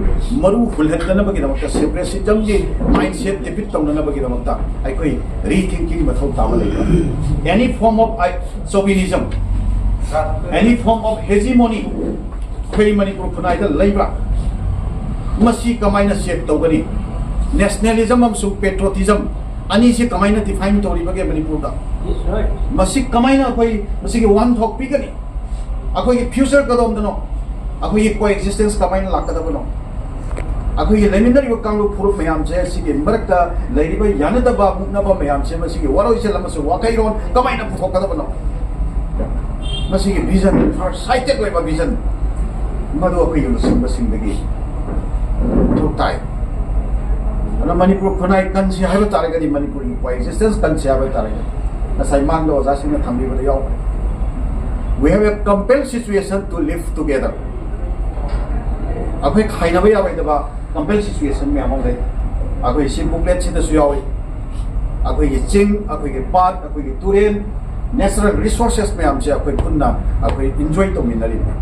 ꯃꯔꯨ ꯍꯨꯜꯍꯟꯗꯅꯕꯒꯤꯗꯃꯛꯇ, separatismꯒꯤ mindset defeat ꯇꯧꯅꯅꯕꯒꯤꯗꯃꯛꯇ ꯑꯩꯈꯣꯏ rethinkingꯒꯤ ꯃꯊꯧ ꯇꯥꯕ ꯂꯩꯕ꯭ꯔꯥ? Any form of chauvinism, any form of hegemony ꯑꯩꯈꯣꯏ ꯃꯅꯤꯄꯨꯔ ꯈꯨꯟꯅꯥꯏꯗ ꯂꯩꯕ꯭ꯔꯥ? ꯃꯁꯤ ꯀꯃꯥꯏꯅ check ꯇꯧꯒꯅꯤ? Nationalism ꯑꯃꯁꯨꯡ patriotism ꯑꯅꯤꯁꯤ ꯀꯃꯥꯏꯅ define ꯇꯧꯔꯤꯕꯒꯦ ꯃꯅꯤꯄꯨꯔꯗ? ꯃꯁꯤ ꯀꯃꯥꯏꯅ ꯑꯩꯈꯣꯏ ꯃꯁꯤꯒꯤ ꯋꯥꯍꯟꯊꯣꯛ ꯄꯤꯒꯅꯤ? ꯑꯩꯈꯣꯏꯒꯤ future ꯀꯗꯣꯝꯗꯅꯣ? ꯑꯩꯈꯣꯏꯒꯤ coexistence ꯀꯃꯥꯏꯅ ꯂꯥꯛꯀꯗꯕꯅꯣ? ꯑꯩꯈꯣꯏꯒꯤ ꯂꯩꯃꯤꯟꯅꯔꯤꯕ ꯀꯥꯡꯂꯨꯞ ꯐꯨꯔꯨꯞ ꯃꯌꯥꯝꯁꯦ, ꯁꯤꯒꯤ ꯃꯔꯛꯇ ꯂꯩꯔꯤꯕ ꯌꯥꯅꯗꯕ ꯃꯨꯛꯅꯕ ꯃꯌꯥꯝꯁꯦ, ꯃꯁꯤꯒꯤ ꯋꯥꯔꯣꯏꯁꯤꯟ ꯑꯃꯁꯨꯡ ꯋꯥꯈꯩꯔꯣꯟ ꯀꯃꯥꯏꯅ ꯄꯨꯊꯣꯛꯀꯗꯕꯅꯣ? ꯃꯁꯤꯒꯤ vision, far sighted ꯑꯣꯏꯕ vision, ꯃꯗꯨ ꯑꯩꯈꯣꯏꯒꯤ ꯂꯨꯆꯤꯡꯕꯁꯤꯡꯗꯒꯤ ꯃꯊꯧ ꯇꯥꯏ꯫ ꯑꯗꯨꯅ ꯃꯅꯤꯄꯨꯔ ꯈꯨꯟꯅꯥꯏ ꯀꯟꯁꯤ ꯍꯥꯏꯕ ꯇꯥꯔꯒꯗꯤ, ꯃꯅꯤꯄꯨꯔꯒꯤ coexistence ꯀꯟꯁꯤ ꯍꯥꯏꯕ ꯇꯥꯔꯒꯗꯤ, ꯉꯁꯥꯏ ꯃꯥꯡꯗ ꯑꯣꯖꯥꯁꯤꯡꯅ ꯊꯝꯕꯤꯕꯗ ꯌꯥꯎꯈ꯭ꯔꯦ, we have a compelled situation to live together. ꯑꯩꯈꯣꯏ ꯈꯥꯏꯅꯕ ꯌꯥꯔꯣꯏꯗꯕ compelled situation ꯃꯌꯥꯝ ꯑꯃ ꯂꯩ꯫ ꯑꯩꯈꯣꯏ ꯁꯤ bookletꯁꯤꯗꯁꯨ ꯌꯥꯎꯏ꯫ ꯑꯩꯈꯣꯏꯒꯤ ꯆꯤꯡ, ꯑꯩꯈꯣꯏꯒꯤ ꯄꯥꯠ, ꯑꯩꯈꯣꯏꯒꯤ ꯇꯨꯔꯦꯜ, natural resources ꯃꯌꯥꯝꯁꯦ ꯑꯩꯈꯣꯏ ꯄꯨꯟꯅ ꯑꯩꯈꯣꯏ enjoy ꯇꯧꯃꯤꯟꯅꯔꯤꯕꯅꯤ꯫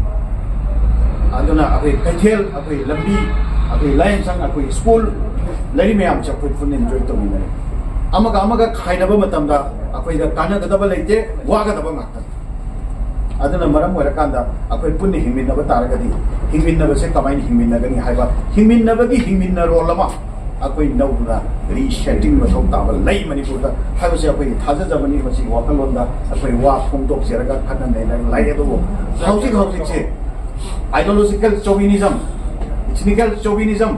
ꯑꯗꯨꯅ ꯑꯩꯈꯣꯏ ꯀꯩꯊꯦꯜ, ꯑꯩꯈꯣꯏ ꯂꯝꯕꯤ, ꯑꯩꯈꯣꯏ ꯂꯥꯏꯌꯦꯡꯁꯪ, ꯑꯩꯈꯣꯏ school, ꯂꯩꯔꯤ ꯃꯌꯥꯝꯁꯦ ꯑꯩꯈꯣꯏ ꯄꯨꯟꯅ enjoy ꯇꯧꯃꯤꯟꯅꯔꯤ꯫ ꯑꯃꯒ ꯑꯃꯒ ꯈꯥꯏꯅꯕ ꯃꯇꯝꯗ ꯑꯩꯈꯣꯏꯗ ꯀꯥꯟꯅꯒꯗꯕ ꯂꯩꯇꯦ, ꯋꯥꯒꯗꯕ ꯉꯥꯛꯇꯅꯤ꯫ ꯑꯗꯨꯅ ꯃꯔꯝ ꯑꯣꯏꯔꯀꯥꯟꯗ ꯑꯩꯈꯣꯏ ꯄꯨꯟꯅ ꯍꯤꯡꯃꯤꯟꯅꯕ ꯇꯥꯔꯒꯗꯤ, ꯍꯤꯡꯃꯤꯟꯅꯕꯁꯦ ꯀꯃꯥꯏꯅ ꯍꯤꯡꯃꯤꯟꯅꯒꯅꯤ ꯍꯥꯏꯕ, ꯍꯤꯡꯃꯤꯟꯅꯕꯒꯤ ꯍꯤꯡꯃꯤꯟꯅꯔꯣꯜ ꯑꯃ ꯑꯩꯈꯣꯏ ꯅꯧꯅ resetting ꯃꯊꯧ ꯇꯥꯕ ꯂꯩ ꯃꯅꯤꯄꯨꯔꯗ ꯍꯥꯏꯕꯁꯦ ꯑꯩꯈꯣꯏꯒꯤ ꯊꯥꯖꯖꯕꯅꯤ꯫ ꯃꯁꯤꯒꯤ ꯋꯥꯈꯜꯂꯣꯟꯗ ꯑꯩꯈꯣꯏ ꯋꯥ ꯐꯣꯡꯗꯣꯛꯆꯔꯒ ꯈꯟꯅ ꯅꯩꯅꯔꯒ ꯂꯩ꯫ ꯑꯗꯨꯕꯨ ꯍꯧꯖꯤꯛ ꯍꯧꯖꯤꯛꯁꯦ ideological chauvinism, ethnical chauvinism,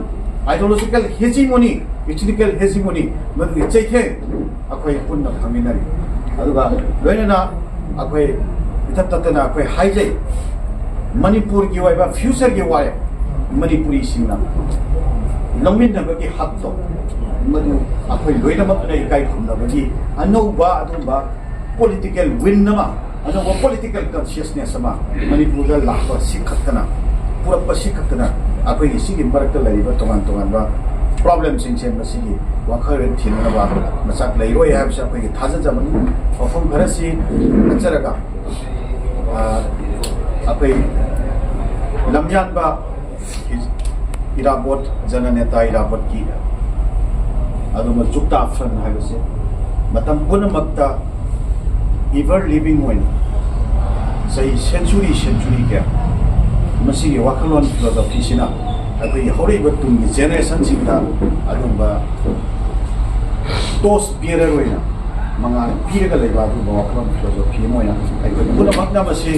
ideological hegemony, ethnical hegemony, ꯃꯗꯨꯒꯤ ꯆꯩꯊꯦꯡ ꯑꯩꯈꯣꯏ ꯄꯨꯟꯅ ꯐꯪꯃꯤꯟꯅꯔꯤ꯫ ꯑꯗꯨꯒ ꯂꯣꯏꯅꯅ ꯑꯩꯈꯣꯏ ꯏꯊꯠ ꯇꯠꯇꯅ ꯑꯩꯈꯣꯏ ꯍꯥꯏꯖꯩ, ꯃꯅꯤꯄꯨꯔꯒꯤ ꯑꯣꯏꯕ futureꯒꯤ ꯋꯥꯔꯦꯞ ꯃꯅꯤꯄꯨꯔꯤꯁꯤꯡꯅ ꯂꯧꯃꯤꯟꯅꯕꯒꯤ ꯍꯛꯇꯣ, ꯃꯗꯨ ꯑꯩꯈꯣꯏ ꯂꯣꯏꯅꯃꯛꯅ ꯏꯀꯥꯏ ꯈꯨꯝꯅꯕꯒꯤ ꯑꯅꯧꯕ ꯑꯗꯨꯒꯨꯝꯕ political wind ꯑꯃ ꯑꯅꯧꯕ ꯄꯣꯂꯤꯇꯤꯀꯦꯜ ꯀꯟꯁꯤꯌꯁꯅꯦꯁ ꯑꯃ ꯃꯅꯤꯄꯨꯔꯗ ꯂꯥꯛꯄ ꯁꯤ ꯈꯛꯇꯅ, ꯄꯨꯔꯛꯄ ꯁꯤ ꯈꯛꯇꯅ ꯑꯩꯈꯣꯏꯒꯤ ꯁꯤꯒꯤ ꯃꯔꯛꯇ ꯂꯩꯔꯤꯕ ꯇꯣꯉꯥꯟ ꯇꯣꯉꯥꯟꯕ ꯄ꯭ꯔꯣꯕ꯭ꯂꯦꯝꯁꯤꯡꯁꯦ ꯃꯁꯤꯒꯤ ꯋꯥꯈꯜ ꯊꯤꯅꯅꯕ ꯃꯆꯥꯛ ꯂꯩꯔꯣꯏ ꯍꯥꯏꯕꯁꯤ ꯑꯩꯈꯣꯏꯒꯤ ꯊꯥꯖꯖꯕꯅꯤ꯫ ꯋꯥꯐꯝ ꯈꯔꯁꯤ ꯈꯟꯖꯔꯒ, ꯑ, ꯑꯩꯈꯣꯏ ꯂꯝꯌꯥꯟꯕ ꯏꯔꯥꯕꯣꯠ, ꯖꯅꯅꯦꯇꯥ ꯏꯔꯥꯕꯣꯠꯀꯤ ꯑꯗꯨꯒꯨꯝꯕ ꯖꯨꯛꯇꯥ ꯐ꯭ꯔꯟ ꯍꯥꯏꯕꯁꯦ ꯃꯇꯝ ꯄꯨꯝꯅꯃꯛꯇ ꯏꯚꯔ ꯂꯤꯚꯤꯡ ꯑꯣꯏꯅ ꯆꯍꯤ ꯁꯦꯟꯆꯨꯔꯤ ꯁꯦꯟꯆꯨꯔꯤ ꯀꯌꯥ ꯃꯁꯤꯒꯤ ꯋꯥꯈꯜꯂꯣꯟ ꯐꯤꯂꯣꯁꯣꯐꯤꯁꯤꯅ ꯑꯩꯈꯣꯏꯒꯤ ꯍꯧꯔꯛꯏꯕ ꯇꯨꯡꯒꯤ ꯖꯦꯅꯦꯔꯦꯁꯟꯁꯤꯡꯗ ꯑꯗꯨꯒꯨꯝꯕ ꯇꯣꯁ ꯕꯤꯌꯔꯔ ꯑꯣꯏꯅ ꯃꯉꯥꯜ ꯄꯤꯔꯒ ꯂꯩꯕ ꯑꯗꯨꯒꯨꯝꯕ ꯋꯥꯈꯜꯂꯣꯟ ꯐꯤꯂꯣꯁꯣꯐꯤ ꯑꯃ ꯑꯣꯏꯅ ꯑꯩꯈꯣꯏ ꯄꯨꯝꯅꯃꯛꯅ ꯃꯁꯤ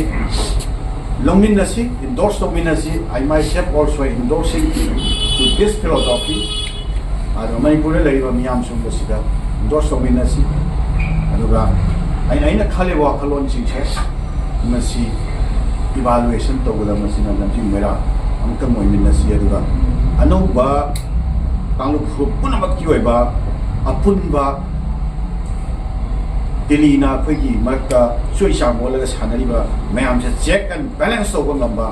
ꯂꯧꯃꯤꯟꯅꯁꯤ, indoors ꯇꯧꯃꯤꯟꯅꯁꯤ꯫ I myself also endorsing to this philosophy. ꯑꯗꯣ ꯃꯅꯤꯄꯨꯔꯗ ꯂꯩꯔꯤꯕ ꯃꯤꯌꯥꯝ ꯁꯨꯝꯕꯁꯤꯗ ꯏꯟꯗꯣꯔꯁ ꯇꯧꯃꯤꯟꯅꯁꯤ꯫ ꯑꯗꯨꯒ ꯑꯩꯅ, ꯑꯩꯅ ꯈꯜꯂꯤꯕ ꯋꯥꯈꯜꯂꯣꯟꯁꯤꯡꯁꯦ ꯃꯁꯤ ꯏꯚꯥꯂꯨꯑꯦꯁꯟ ꯇꯧꯕꯗ ꯃꯁꯤꯅ ꯂꯝꯖꯤꯡ ꯃꯩꯔꯥ ꯑꯃꯨꯛꯇꯪ ꯑꯣꯏꯃꯤꯟꯅꯁꯤ꯫ ꯑꯗꯨꯒ ꯑꯅꯧꯕ ꯀꯥꯡꯂꯨꯞ ꯐꯨꯔꯨꯞ ꯄꯨꯝꯅꯃꯛꯀꯤ ꯑꯣꯏꯕ ꯑꯄꯨꯟꯕ ꯗꯤꯜꯂꯤꯅ ꯑꯩꯈꯣꯏꯒꯤ ꯃꯔꯛꯇ ꯆꯣꯏ ꯆꯥꯡ ꯑꯣꯜꯂꯒ ꯁꯥꯟꯅꯔꯤꯕ ꯃꯌꯥꯝꯁꯦ ꯆꯦꯛ ꯑꯦꯟ ꯕꯦꯂꯦꯟꯁ ꯇꯧꯕ ꯉꯝꯕ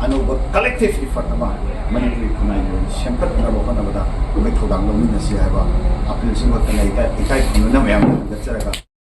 ꯑꯅꯧꯕ ꯀꯂꯦꯛꯇꯤꯚ ꯏꯐꯔꯠ ꯑꯃ ꯃꯅꯤꯄꯨꯔꯤ ꯈꯨꯟꯅꯥꯏꯒꯤ ꯑꯣꯏꯅ ꯁꯦꯝꯒꯠꯅꯕ ꯍꯣꯠꯅꯕꯗ ꯑꯩꯈꯣꯏ ꯊꯧꯗꯥꯡ ꯂꯧꯃꯤꯟꯅꯁꯤ ꯍꯥꯏꯕ ꯑꯄꯤꯜꯁꯤꯃꯛꯇ ꯂꯩ꯫ ꯏꯀꯥꯏ ꯈꯨꯝꯅꯅ ꯃꯌꯥꯝꯗ ꯍꯟꯒꯠꯆꯔꯒ